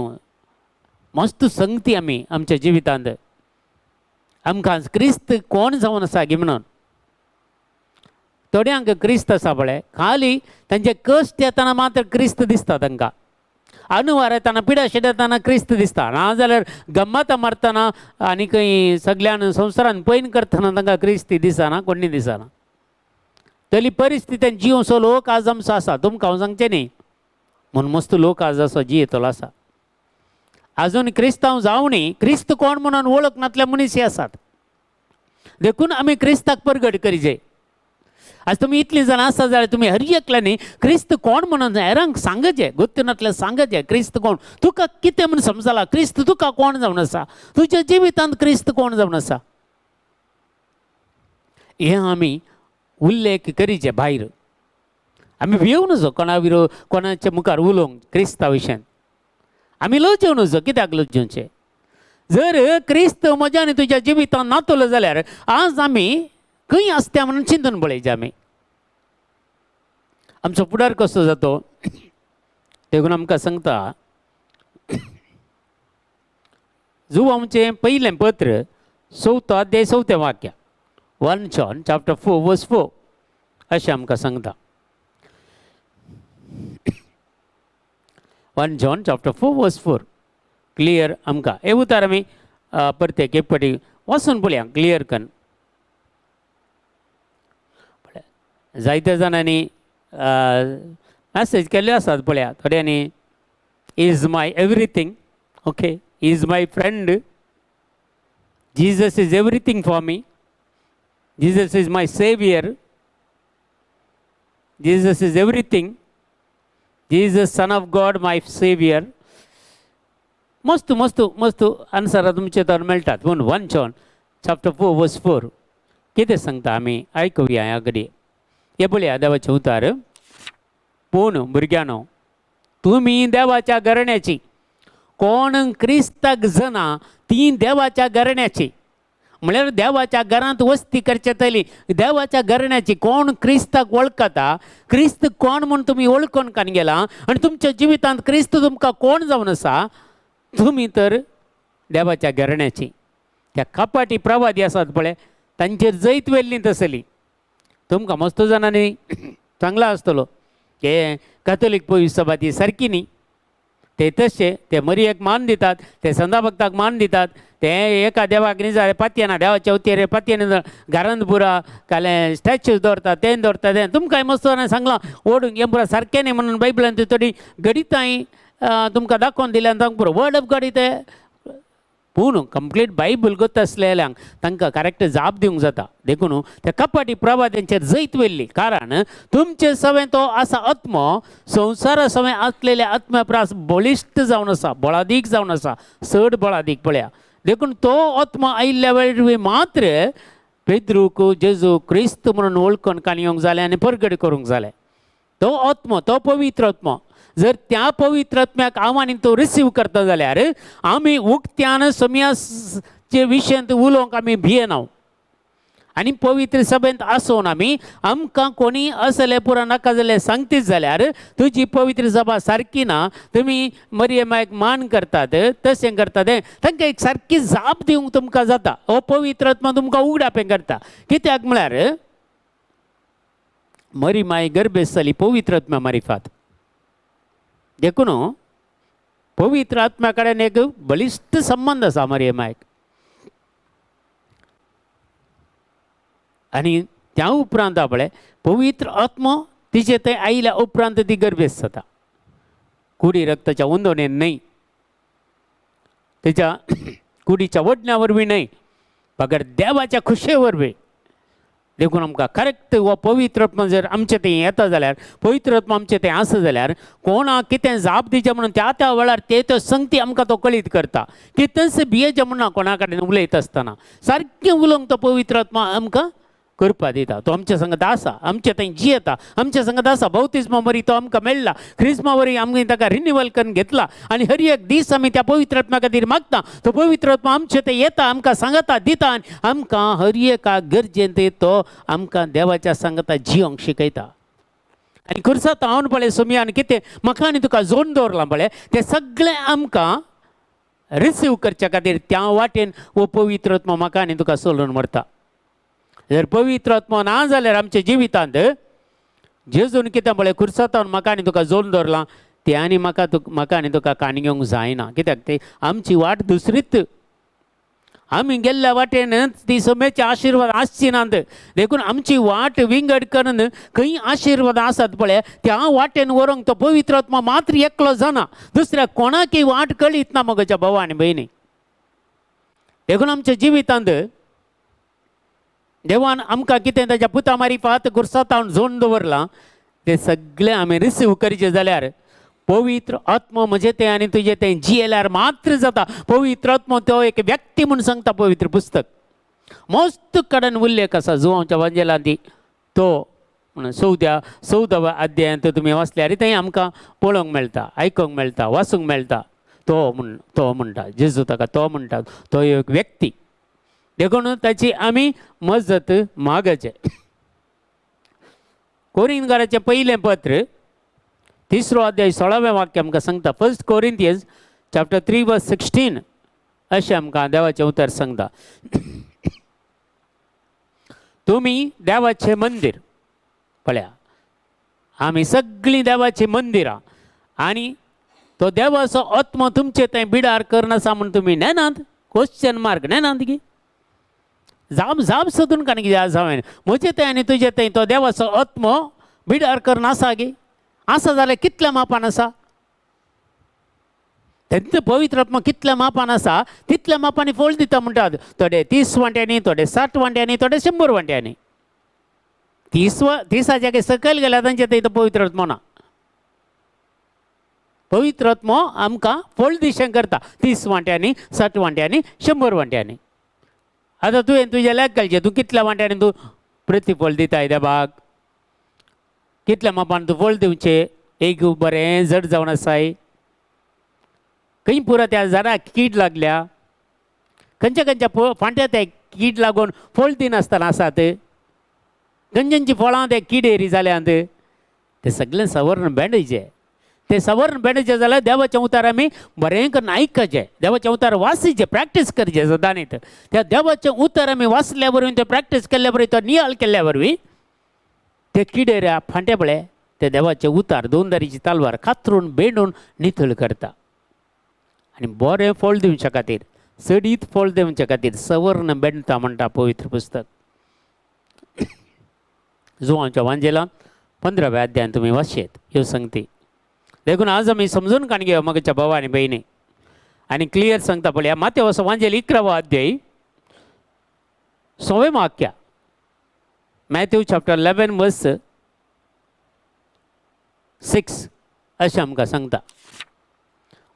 A: मस्त संगती आमी आमच्या जिवितांत आमकां क्रिस्त कोण जावन आसा गी म्हणून. थोड्यांक क्रिस्त आसा पळय, खाली तांचे कश्ट येतना मात्र क्रिस्त दिसता तांकां, अनुवार येतना पिडा येतना क्रिस्त दिसता, ना जाल्यार गम्मत मारतना आनी खंय सगल्यान संवसारान पयन करतना तांकां क्रिस्ती दिसना, कोणी दिसना. तरी परिस्थितीन जिवसो लोक आज आमचो आसा, तुमकां हांव सांगचें न्ही म्हूण मस्त लोक आज असो जियेतलो आसा. अजून क्रिस्तांव जावनी क्रिस्त कोण म्हणून वळख नातले मनीस आसात. देखून आमी क्रिस्ताक परगट करीजे. आज तुमी इतलीं जाणां आसा जाल्यार तुमी हर एकल्यांनी क्रिस्त कोण म्हणून हेरांक सांगचें, गोत्तनांतल्यान सांगचें क्रिस्त कोण, तुका कितें म्हूण समजला, क्रिस्त तुका कोण जावन आसा, तुज्या जिवितांत क्रिस्त कोण जावन आसा, हें आमी उल्लेख करीचे भायर. आमी भियोवं नजो कोणा विरो कोणाच्या मुखार उलोवंक क्रिस्ता विशयान आमी लजेवं नजो. कित्याक लजेवचें? जर क्रिस्त म्हज्या आनी तुज्या जिवितांत नातलो जाल्यार आज आमी खंय आसता म्हणून चिंतून पळयचें. आमी आमचो फुडार कसो जातो देखून आमकां सांगता जुवांचें पयलें पत्र चवथो अध्याय चवथें वाक्य, 1 John chapter 4 verse 4 अशें आमकां सांगता. 1 John chapter 4 verse 4 clear आमकां हे उतार आमी परतेक एक फावटी वाचून पळया क्लियर कन्न. जायत्या जाणांनी मॅसेज केल्ले आसात पळया, थोड्यांनी is my everything, okay, is my friend, Jesus is everything for me, Jesus is my saviour, Jesus is everything, Jesus son of God my saviour. मस्त मस्त मस्त आन्सरां तुमचे तर मेळटात. पूण 1 John chapter 4 verse 4 कितें सांगता आमी आयकुया ह्या घडये. हे पळया देवाचें उतार, पूण भुरग्यांनो तुमी देवाच्या घराण्याची, कोण क्रिस्ताक जना ती देवाच्या घराण्याची, म्हळ्यार देवाच्या घरांत वस्ती करचे तली देवाच्या घराण्याची. कोण क्रिस्ताक वळखता, क्रिस्त कोण म्हूण तुमी वळखून कान गेला आनी तुमच्या जिवितांत क्रिस्त तुमकां कोण जावन आसा, तुमी तर देवाच्या घराण्याची. त्या कपाटी प्रवादी आसात पळय तांचेर जैत व्हेल्ली तसली. तुमकां मस्त जाणांनी सांगला आसतलो हे कॅथोलीक पवित्र सभा ती सारकी न्ही, ते तशे ते मरियेक मान दितात, ते संदा भक्ताक मान दितात, ते एका देवाक न्ही जाल्यार पातयेना, देवाच्या वतीर पातयेना, घरांत पुरा काले स्टॅच्यूज दवरतात, तें दवरतात. तें तुमकां मस्त जाणांनी सांगलां ओडूंक हें पुरा सारकें न्ही म्हणून बायबलान ती थोडी गणितांय तुमकां दाखोवन दिल्यान तांकां पुरो वर्ड ऑफ गॉड तें. पूण कंप्लीट बायबल गोत आसलेल्यांक तांकां करेक्ट जाप दिवंक जाता. देखून त्या कपाटी प्रवाद्यांचेर जैत व्हेल्ली, कारण तुमचे सवें तो आसा आत्मो, संवसारा सवें आसलेल्या आत्म्या प्रास बळिश्ट जावन आसा, बळादीक जावन आसा, चड बळादीक पळया. देखून तो आत्मो आयिल्ल्या वेळार मात्र पेद्रूक जेजू क्रिस्त म्हणून वळखून कान येवंक जालें आनी परगट करूंक जालें. तो आत्मो, तो पवित्र आत्मो, जर त्या पवित्र आत्म्याक हांव आनी तो रिसीव करता जाल्यार आमी उक्त्यान सम्याचे विशयांत उलोवंक आमी भियेना. आनी पवित्र सभेंत आसून आमी आमकां कोणी असले पुरा नाका जाल्यार सांगतीत जाल्यार तुजी पवित्र सभा सारकी ना, तुमी मरियमाक मान करतात तशें करतात, तांकां एक सारकी जाप दिवंक तुमकां जाता. हो पवित्र आत्मा तुमकां उगडापें करता. कित्याक म्हळ्यार मरी माय गर्भेस्त जाली पवित्र आत्म्या मारिफात. देखून पवित्र आत्म्या कडेन एक बळिश्ट संबंद आसा मरियमायक. आनी त्या उपरांत पळय पवित्र आत्मो तिचे थंय आयल्या उपरांत ती गर्भेस्त जाता, कुडी रक्ताच्या उंदवणेन न्हय, तेच्या कुडीच्या वडण्या वरवीं न्हय, बगर देवाच्या खुशे वरवीं. देखून आमकां करेक्ट हो पवित्र आत्मा जर आमचे थंय येता जाल्यार, पवित्र आत्मा आमचे थंय आसा जाल्यार, कोणाक कितें जाप दिवचें म्हणून त्या त्या वेळार ते त्यो संगती आमकां तो कळीत करता. कितेंच भियेचें म्हणना कोणा कडेन उलयता आसतना, सारकें उलोवंक तो पवित्र आत्मा आमकां करपा दिता. तो आमच्या संगत आसा, आमचे थंय जियेता, आमच्या संगत आसा. बौतिज्मा वरी तो आमकां मेळ्ळा, क्रिज्मा वरी आमी ताका रिन्युअल करून घेतला आनी हर एक दीस आमी त्या पवित्र आत्मा खातीर मागता. तो पवित्र आत्मा आमचे थंय येता, आमकां सांगता दिता आनी आमकां हर एका गरजेन तो आमकां देवाच्या सांगता जियोंक शिकयता. आनी खुर्सात हांव पळय सोमयान कितें म्हाका आनी तुका जोडून दवरलां पळय, तें सगळें आमकां रिसीव करच्या खातीर त्या वाटेन हो पवित्र आत्मा म्हाका आनी तुका सोलून व्हरता. जर पवित्र आत्मा ना जाल्यार आमच्या जिवितांत जेजून कितें पळय खुर्सातान म्हाका आनी तुका जोडून दवरलां तें आनी म्हाका तुका म्हाका आनी तुका काणी घेवंक जायना. कित्याक ते आमची वाट दुसरीच, आमी गेल्ल्या वाटेन ती समेचे आशिर्वाद आसची नात. देखून आमची वाट विंगड करून खंय आशिर्वाद आसात पळय त्या वाटेन व्हरूंक तो पवित्र आत्मा मात्र एकलो जाना, दुसऱ्या कोणाकय वाट कळीत ना म्हज्या भावा आनी भयणी. देखून आमच्या जिवितांत देवान आमकां कितें ताच्या पुता मारिफात खुर्सातावन जोडून दवरलां तें सगळें आमी रिसीव करचें जाल्यार पवित्र आत्मा म्हजें तें आनी तुजें तें जियेल्यार मात्र जाता. पवित्र आत्मा तो एक व्यक्ती म्हूण सांगता पवित्र पुस्तक. मस्त कडेन उल्लेख आसा जुवांच्या वांजेलांत तो म्हणून 14व्या अध्यायांत तुमी वाचल्यार थंय आमकां पळोवंक मेळटा, आयकूंक मेळटा, वाचूंक मेळटा. तो म्हण तो म्हणटा जेजू ताका तो म्हणटा, तो एक व्यक्ती. देखून ताची आमी मजत मागचें. कोरिंतकाराचें पयलें पत्र 3रो अध्याय 16वें वाक्य आमकां सांगता. 1 कोरिंथियन्स चॅप्टर 3 वर्स 16 अशें आमकां देवाचें उतर सांगता. तुमी देवाचें मंदीर पळया, आमी सगळीं देवाचीं मंदिरां आनी तो देवाचो आत्मो तुमचे थंय बिडार करून आसा म्हूण तुमी नेनात? Question mark. नेनात की जाप जाप सोदून काणी कितें आसा हांवें म्हजे थंय आनी तुजे थंय तो देवाचो आत्मो बिडार करून आसा गी? आसा जाल्यार कितल्या मापान आसा? तेंच पवित्र आत्मा कितल्या मापान आसा तितल्या मापांनी फळ दिता म्हणटात. थोडे 30 वांट्यांनी, थोडे 60 वांट्यांनी, थोडे 100 वांट्यांनी. 30च्या सकयल गेल्यार तांचे थंय तो पवित्र आत्मो ना. पवित्र आत्मो आमकां फळ दिशें करता 30 वांट्यांनी, 60 वांट्यांनी, 100 वांट्यांनी. आतां तुवें तुजें लेख घालचें, तूं कितल्या वांट्यांनी तूं प्रतिफळ दिताय देवाक, कितल्या मापान तूं फळ दिवचें. एक बरें जड जावन आसाय, खंय पुरो त्या झाडाक कीड लागल्या, खंयच्या खंयच्या फांट्या ते कीड लागून फळ दिनासतना आसात, खंयची फळां ते किडेरी जाल्यांत, ते सगळें सवर्ण बेंडयचें. ते सवर्ण बेंडयचें जाल्यार देवाचें उतार आमी बरें करून आयकचें, देवाचें उतार वासीचें, प्रॅक्टीस करचें सदांनीत. त्या देवाचें उतार आमी वाचल्या वरवीं, ते प्रॅक्टीस केल्ल्या वरवीं, तो नियाळ केल्ल्या वरवीं ते किडेऱ्या फांटे पळय ते देवाचें उतार दोन दारीची तालवार कातरून बेंडून नितळ करता आनी बरें फळ दिवच्या खातीर, चडीत फळ दिवच्या खातीर सवर्ण बेंडता म्हणटा पवित्र पुस्तक. जुवांच्या वांजेलांत 15व्या अध्यायान तुमी वाचयेत ह्यो संगती. देखून आज आमी समजून काण घेवया म्हज्या भावा आनी भयणी, आनी क्लियर सांगता पळया. मातेवसो वांजेल 11वो अध्याय 16वें वाक्य, मॅथ्यू चॅप्टर 11 वर्स 6 अशें आमकां सांगता.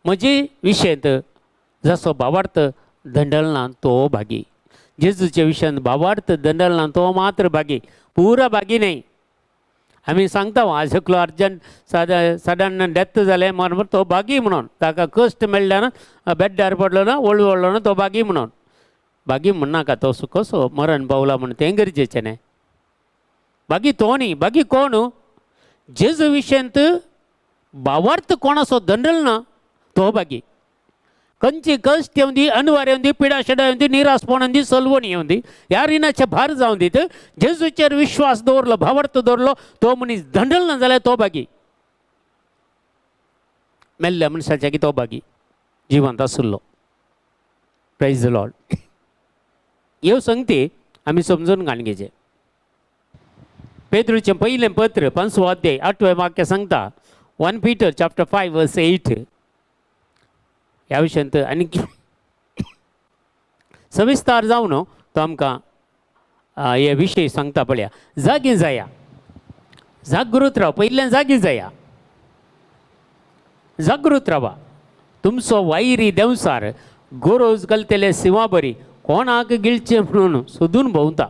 A: म्हजे विशयंत जसो भावार्थ दंडलना तो भागी, जेजूच्या विशयांत भावार्थ दंडलना तो मात्र भागी, पुरा भागी न्हय. आमी सांगता आज एकलो अर्जंट सडन डेथ जालें म्हणून तो भागी म्हणून, ताका कश्ट मेळ्ळें ना, बेड्ड्यार पडलो ना, वळू वळलो ना, तो भागी म्हणून. भागी म्हणनाका, तो कसो मरण पावला म्हणून तें गरजेचें न्हय. बागी तो न्ही, बागी कोण? जेजू विशयंत भावार्थ कोणाचो दंडल ना तो बागी. खंयची कश्ट येवंदी, अनवार येवंदी, पिडा शेडा येवंदी, निरासपण येवंदी, सलवण येवंदी, ह्या रिणाचे भार जावं दीत, जेजूचेर विश्वास दवरलो, भावार्थ दवरलो तो मनीस दंडल ना जाल्यार तो बागी. मेल्ल्या मनशाच्या की तो बागी जिवंत आशिल्लो. Praise the Lord. ह्यो संगती आमी समजून घालून घेवचें. पेद्रूचें पयलें पत्र 5वो अध्याय 8वें वाक्य सांगता, 1 पीटर चॅप्टर 5 वर्स 8. ह्या विशयांत आनी सविस्तार जावन तो आमकां हे विशय सांगता पळया. जागी जाया, जागृत राव, पयल्यान जागी जाया, जागृत रावा. तुमचो वायरी देंवसार गोरोज घालतले शिंवा बरी कोणाक गिळचें म्हणून सोदून भोंवता.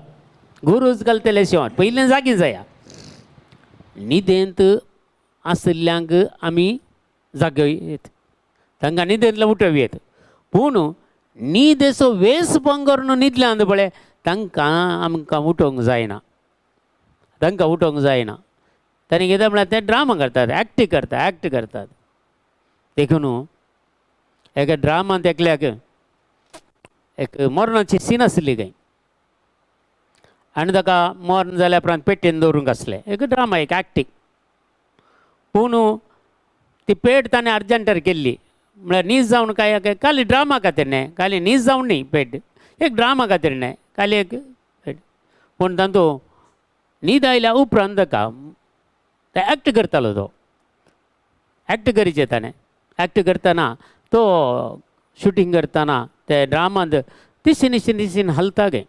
A: गोरोज घालतले शिंवा, पयल्यान जागी जाया. न्हिदेंत आशिल्ल्यांक आमी जागयत, तांकां न्हिदेंतल्यान उठोवयेत. पूण न्हिदेचो वेस पंगरून न्हिदल्यान पळय तांकां आमकां उठोवंक जायना, तांकां उठोवंक जायना. तांणी कितें म्हळ्यार ते ड्रामा करतात, एक्ट करतात, एक्ट करतात. देखून एका ड्रामांत एकल्याक एक मरणाची सीन आसली खंय, आनी ताका मरण जाल्या उपरांत पेटेन दवरूंक आसलें. एक ड्रामा, एक एक्टींग. पूण ती पेट ताणें अर्जंटर केल्ली, म्हळ्यार न्हीज जावन काय खाली ड्रामा खातीर न्हय, खाली न्हीज जावन न्ही पेट, एक ड्रामा खातीर न्हय, खाली एक पेट. पूण तातूंत न्हीद आयल्या उपरांत ताका ते एक्ट करतालो, तो एक्ट करीचे ताणें. एक्ट करतना तो शुटींग करतना ते ड्रामांत तिशीन तिशीन तिशीन हालता गे.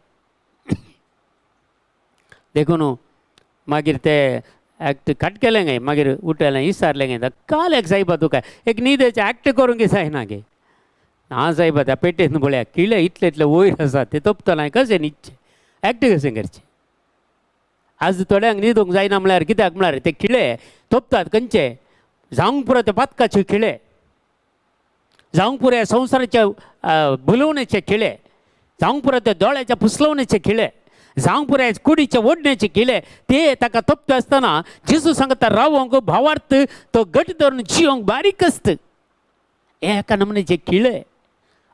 A: देखून मागीर ते एक्ट कट केलें गे, मागीर उठलें विचारलें गे, काल एक सायबा तुका एक न्हिदेचें एक्ट करूंक जायना गे. ना सायबा, त्या पेटेन पळया किळे इतले इतले वयर आसा, ते तोपतना कशें न्हिदचें, एक्ट कशें करचें. आज थोड्यांक न्हिदूंक जायना म्हळ्यार कित्याक म्हळ्यार ते किळे तोपतात खंयचे, जावंक पुरो ते पातकाचे किळे, जावंक पुरो संवसाराच्या भुलोवण्याचे किळे, जावंक पुरो ते दोळ्याच्या फुसलवण्याचे किळे, जावंक पुरो कुडीचे ओडण्याचे किळे. ते ताका तोपता आसतना जेजू सांगता रावोंक भावार्थ तो घट धरून जियोंक बारीक आसता. हे एका नमुन्याचे किळे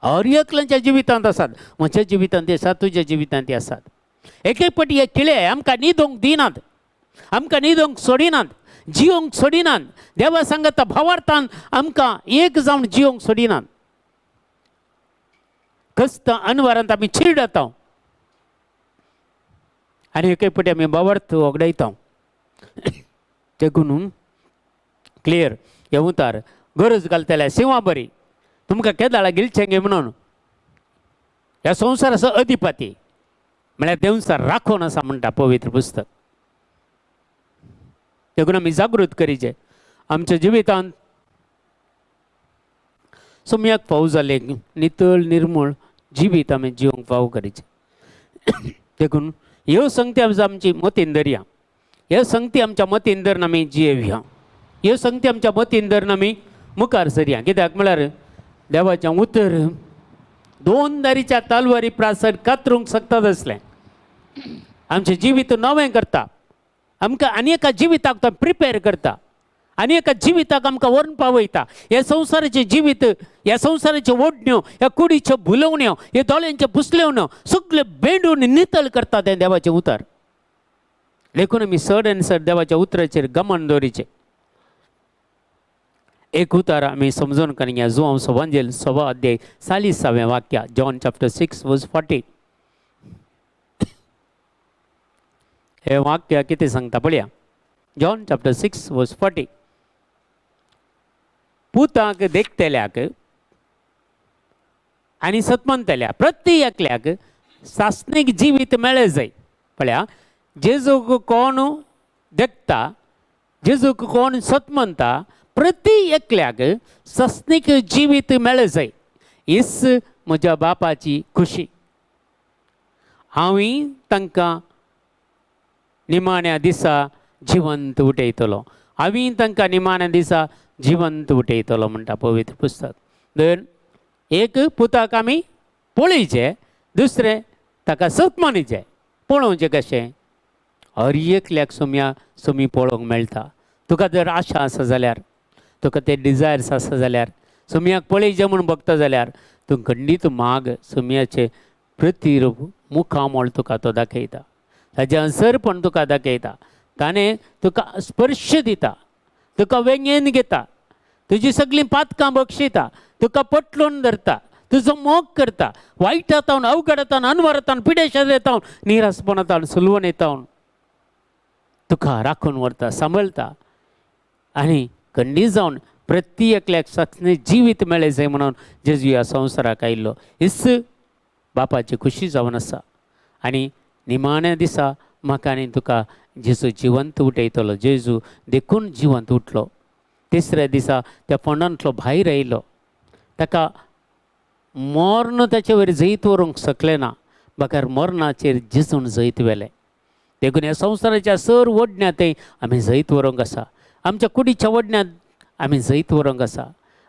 A: हर एकल्याच्या जिवितांत आसात, म्हज्या जिवितांत आसात, तुज्या जिवितांत आसात. एक एक पटी हे किळे आमकां न्हिदोंक दिनात, आमकां न्हिदोंक सोडिनात, जियोंक सोडिनात. देवा सांगता भावार्थान आमकां एक जावन जियोंक सोडिनात. कस्त अनवरांत आमी चिरडता आनी एक एक पटी आमी भावार्थ वगडायता. देखून क्लियर हे उतार गरज घालतल्या शिंवा बरी तुमकां केदाळा गिळचें गे म्हणून. ह्या संवसाराचो अधिपती म्हळ्यार देंवचार राखून आसा म्हणटा पवित्र पुस्तक. देखून आमी जागृत करीचे आमच्या जिवितांत सम्याक फाव जालें नितळ निर्मळ जिवीत आमी जिवंक फाव करीचें. देखून ह्यो संगती आमची मतीन धरया, ह्यो संगती आमच्या मतीन धरून आमी जियेवया, ह्यो संगती आमच्या मतीन धरून आमी मुखार सरया. कित्याक म्हळ्यार देवाचें उतर दोन दारीच्या तालवारी प्रासर कातरूंक शकता आसलें. आमचें जिवीत नवें करता, आमकां आनी एका जिविताक तो प्रिपेर करता, आनी एका जिविताक आमकां व्हरून पावयता. ह्या संवसाराचें जिवीत, ह्या संवसाराच्यो ओडण्यो, ह्या कुडीच्यो भुलोवण्यो, ह्या दोळ्यांच्यो पुसलेवण्यो सगळ्यो बेंडून नितळ करता तें देवाचें उतर. देखून आमी चड आनी चड देवाच्या उतराचेर गमन दवरीचें. एक उतर आमी समजून करया, जुवांव सवांजेल 6वा अध्याय 40वें वाक्य, जॉन चॅप्टर 6 वर्स 40. हे वाक्य कितें सांगता पळया. जॉन चॅप्टर 6 वर्स 40. पुताक देखतल्याक आनी सतमनतल्या प्रति एकल्याक सासणीक जिवीत मेळ्ळें जाय. पळया, जेजूक कोण देखता, जेजूक कोण सतमनता, प्रति एकल्याक सस्नीक जिवीत मेळ्ळें जाय. हीच म्हज्या बापाची खुशी. हांवूय तांकां निमाण्या दिसा जिवंत उठयतलो, हांवूय तांकां निमाण्या दिसा जिवंत उठयतलो म्हणटा पवित्र पुस्तक. दोन, एक पुताक आमी पळयचें, दुसरें ताका सतमानीचें. पळोवचें कशें? हर एकल्याक सोम्या सोमी पळोवंक मेळटा. तुका जर आशा आसा जाल्यार, तुका ते डिजायर्स आसा जाल्यार, सोम्याक पळयचें म्हूण बगता जाल्यार तूं खंडीत माग, सोम्याचें प्रतिरूप मुखामळ तुका तो दाखयता, ताजें असरपण तुका दाखयता, ताणें तुका स्पर्श दिता, तुका वेंगेन घेता, तुजी सगळीं पातकां बक्षिता, तुका पटलून धरता, तुजो मोग करता, वायटातावन, अवघडातावन, अनवरतावन, पिडेशात येतावन, निरासपणातावन, सुलवण येतावन तुका राखून व्हरता, सांबाळटा आनी खंडीत जावन प्रति एकल्याक सगळें जिवीत मेळ्ळें जाय म्हणून जेजू ह्या संवसाराक आयिल्लो. हीच बापाची खुशी जावन आसा. आनी निमाण्या दिसा म्हाका आनी तुका जेजू जिवंत उठयतलो. जेजू देखून जिवंत उठलो. तिसऱ्या दिसा त्या फोंडांतलो भायर आयलो. ताका मर्ण ताचे वयर जैत व्हरूंक शकलें ना, बगर मरणाचेर जेजून जैत व्हेलें. देखून ह्या संवसाराच्या सर ओडण्यांतय आमी जैत व्हरूंक आसा. आमच्या कुडीच्या ओडण्यांत आमी जैत व्हरूंक आसा.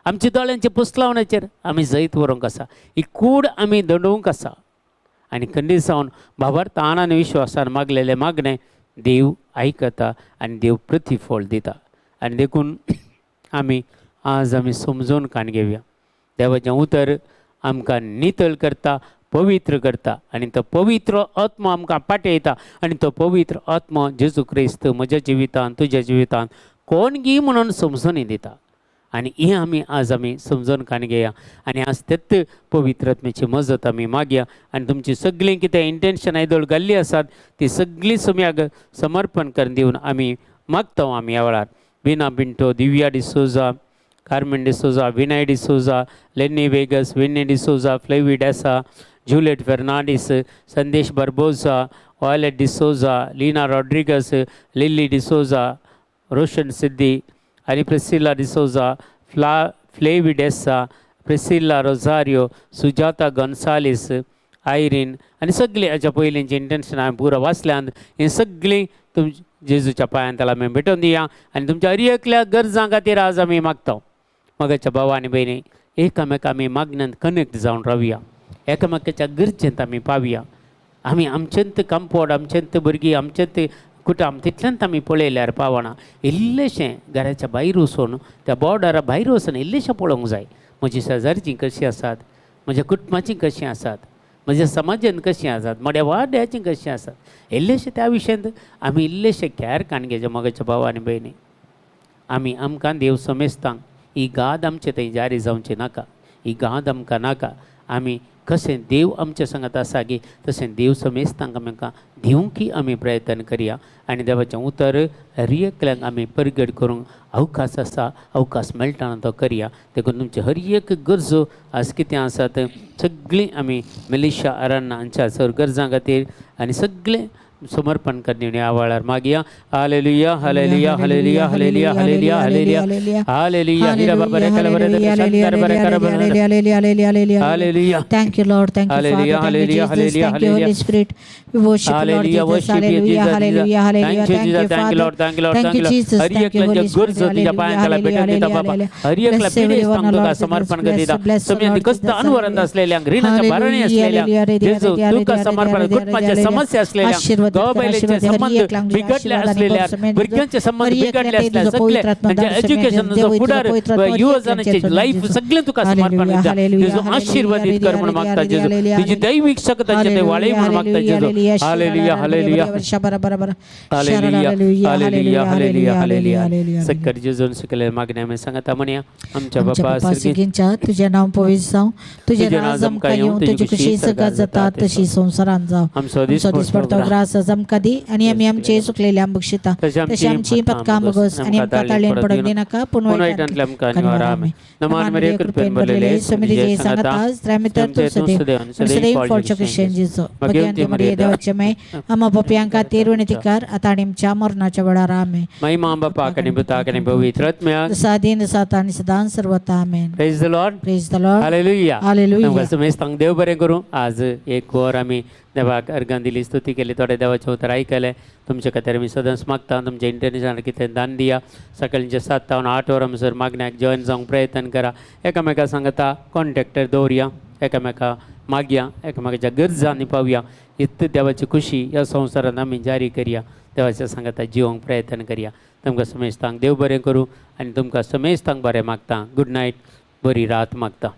A: आमच्या दोळ्यांच्या पुसलावण्याचेर आमी जैत व्हरूंक आसा. ही कूड आमी दंडोवंक आसा. आनी खंडीत जावन भावार्थान आनी विश्वासान मागलेलें मागणें देव आयकता आनी देव प्रतिफळ दिता. आनी देखून आमी आज आमी समजून काण घेवया. देवाचें उतर आमकां नितळ करता, पवित्र करता आनी तो पवित्र आत्मो आमकां पाठयता. आनी तो पवित्र आत्मो जेजू क्रिस्त म्हज्या जिवितांत, तुज्या जिवितांत कोण गी म्हणून समजून दिता. आनी हें आमी आज आमी समजून काण घेया आनी आज तेच पवित्र आत्म्याची मजत आमी मागया. आनी तुमची सगळीं कितें इंटेन्शन आयदोळ घाल्लीं आसात ती सगळीं सम्याक समर्पण करून दिवन आमी मागता. आमी ह्या वेळार बिना पिंटो, दिव्या डिसोजा, कार्मेन डिसोजा, विनय डिसोजा, लेन्नी वेगस, विन्नी डिसोजा, फ्लेवी डेसा, जुलियट फेर्नांडीस, संदेश बर्बोजा, वॉयलेट डिसोजा, लीना रॉड्रिगस, लिल्ली डिसोजा, रोशन सिद्दी आनी प्रिसिल्ला डिसोजा, फ्लेवी डेसा, प्रिसिल्ला रोजारियो, सुजाता गोन्सालीस, आयरीन आनी सगळीं हाच्या पयलींची इंटेन्शन हांवें पुरो वाचल्यांत. हीं सगळीं तुम जेजूच्या पांयान त्याला आमी भेटोवन दिया आनी तुमच्या हर एकल्या गरजां खातीर आज आमी मागता. मगाच्या भाव आनी भयणी, एकामेका आमी मागण्यांत कनेक्ट जावन रावया. एकामेकाच्या गरजेंत आमी पावया. आमी आमचेंत कंफर्ट, आमचेंत भुरगीं, आमचेंत कुटुंब तितल्यांत आमी पळयल्यार पावना. इल्लेशें घराच्या भायर वचून, त्या बॉर्डरा भायर वचून इल्लेशें पळोवंक जाय. म्हजी शेजारचीं कशीं आसात, म्हज्या कुटुंबाचीं कशीं आसात, म्हज्या समाजान कशीं आसात, म्हज्या वाड्याचीं कशीं आसात, इल्लेशें त्या विशयांत आमी इल्लेशें कॅर काण घेवचें. मगाच्या भाव आनी भयणी, आमी आमकां देव समेस्तांक ही गाद आमचे थंय जारी जावची नाका. ही गाद आमकां नाका. आमी कशें देव आमच्या सांगात आसा गी तशें देव समेस्तांक आमकां दिवंकी आमी प्रयत्न करया. आनी देवाचें उतर हर एकल्याक आमी परगट करूंक अवकाश आसा, अवकाश मेळटा तो करया. देखून तुमची हर एक गरजो आज कितें आसात सगळीं आमी मेलिशा अरान्ना हांच्या सर गरजां खातीर आनी सगळें समर्पण करणे ह्या वेळार मागया. Hallelujah, hallelujah, hallelujah, hallelujah, hallelujah, hallelujah, hallelujah. हिरा बाबा रे कला बरे शंकर बरे कर बरे. Hallelujah.
B: Thank you, Lord. Thank you,
A: Hallelujah,
B: Father. Thank you,
A: hallelujah,
B: Jesus.
A: hallelujah,
B: Thank you, Holy
A: hallelujah.
B: Spirit. We worship you, Lord
A: Hallelujah,
B: Jesus.
A: worship you,
B: Hallelujah,
A: Jesus.
B: hallelujah, hallelujah.
A: Thank you,
B: Thank
A: Jesus.
B: you,
A: Thank you,
B: Father.
A: Lord. Thank you, Lord.
B: Thank
A: Thank
B: you,
A: you, Lord.
B: Jesus.
A: Har
B: Thank you,
A: एकल्याच्या
B: Holy Spirit.
A: गरजो तुझ्या पांयांत त्याला
B: Hallelujah,
A: भेटून दिता
B: hallelujah,
A: बाबा.
B: hallelujah.
A: हर एकल्या
B: Bless
A: पिडेस्त
B: everyone,
A: तुका
B: Lord Jesus.
A: समर्पण
B: Bless,
A: दिता.
B: bless,
A: तुम्ही
B: Lord
A: कस्त
B: Jesus.
A: अनवरत असलेल्या, ऋणाच्या भाराने
B: Hallelujah,
A: असलेल्या
B: hallelujah,
A: जेजू
B: hallelujah,
A: तुका समर्पण.
B: hallelujah,
A: कुटुंबाच्या
B: hallelujah.
A: समस्या असलेल्या,
B: आशीर्वादित कर,
A: गोवाबायलेचे
B: आशीर्वाद हर
A: संबंध
B: एकल्यांक तुझ्या
A: बिघडले
B: आशीर्वादाने
A: असलेल्या,
B: भरसमेत तुझं.
A: भुरग्यांचे संबंध
B: हर
A: बिघडले
B: एकल्याक
A: असल्या
B: तुझं
A: सगळे
B: पवित्र आत्मा
A: म्हणजे
B: दान
A: एज्युकेशन
B: देव तुझं
A: फुडार
B: पवित्र आत्मा हर
A: युवा
B: एकल्यांचेर
A: जणांचे लाईफ
B: तुझं.
A: सगळें तुका समर्पण
B: Hallelujah,
A: दिता.
B: hallelujah,
A: जेजू आशीर्वादित कर म्हणून मागता जेजू.
B: hallelujah,
A: तुझी दैविक शक्त तांच्या ते वाळे म्हणून मागता जेजू. Hallelujah, hallelujah, hallelujah, hallelujah, hallelujah, hallelujah. सक्कर जेजून शिकले मागण्या आमी सांगता म्हणया. आमच्या
B: आमच्या
A: बापा
B: बापा
A: सर्गी
B: सर्गींच्या, तुझे नाव पवित्र जावं, तुझे राज आमकां येवं, तुजी खुशी सर्गात जाता तशी संवसारांत जावं.
A: आमचो
B: आमचो
A: दिसपडतो
B: दिसपडतो ग्रास आज आमकां दी आनी आमी आमचे चुकलेले आम बक्षिता तशी आमची पथकां बगस आनी आमकां ताळयेन पडूंक दिनाका, पूण
A: वायटांतले आमकां निवार. आमेन. नमान मरिया, कृपेन भरलेले,
B: समिती सांगता त्रामितर तूं सदैव आनी सदैव फळचो क्रिश्चन जेजू. भगवंती मरिये, देवाचे माय, आम्हा पापयां खातीर विनंती कर आता आनी आमच्या मरणाच्या वेळार. आमेन.
A: महिमा बापाक आनी पुताक आनी पवित्र आत्म्याक.
B: जसा आदीन तसा आता आनी सदां सर्वता. आमेन.
A: Praise the Lord.
B: Praise the Lord.
A: Hallelujah.
B: Hallelujah.
A: आमकां समेस्तांक देव बरें करूं. आज एक वर आमी देवाक अर्गां दिली, स्तुती केली, थोडे देवाचें उतर आयकलें. तुमचे खातीर आमी सदांच मागता. तुमचें इंटरनॅशनल कितें दान दिया. सकाळचे 7 तावन 8 वरां म्हणसर मागण्याक जॉयन जावंक प्रयत्न करा. एकामेका सांगता कॉन्टॅक्टर दवरया, एकामेका मागया, एकामेकाच्या गरजांनी पावया. इतली देवाची खुशी ह्या संवसारांत आमी जारी करया. देवाच्या सांगता जिवंक प्रयत्न करया. तुमकां समेस्तांक देव बरें करूं आनी तुमकां समेस्तांक बरें मागता. गुड नायट, बरी रात मागता.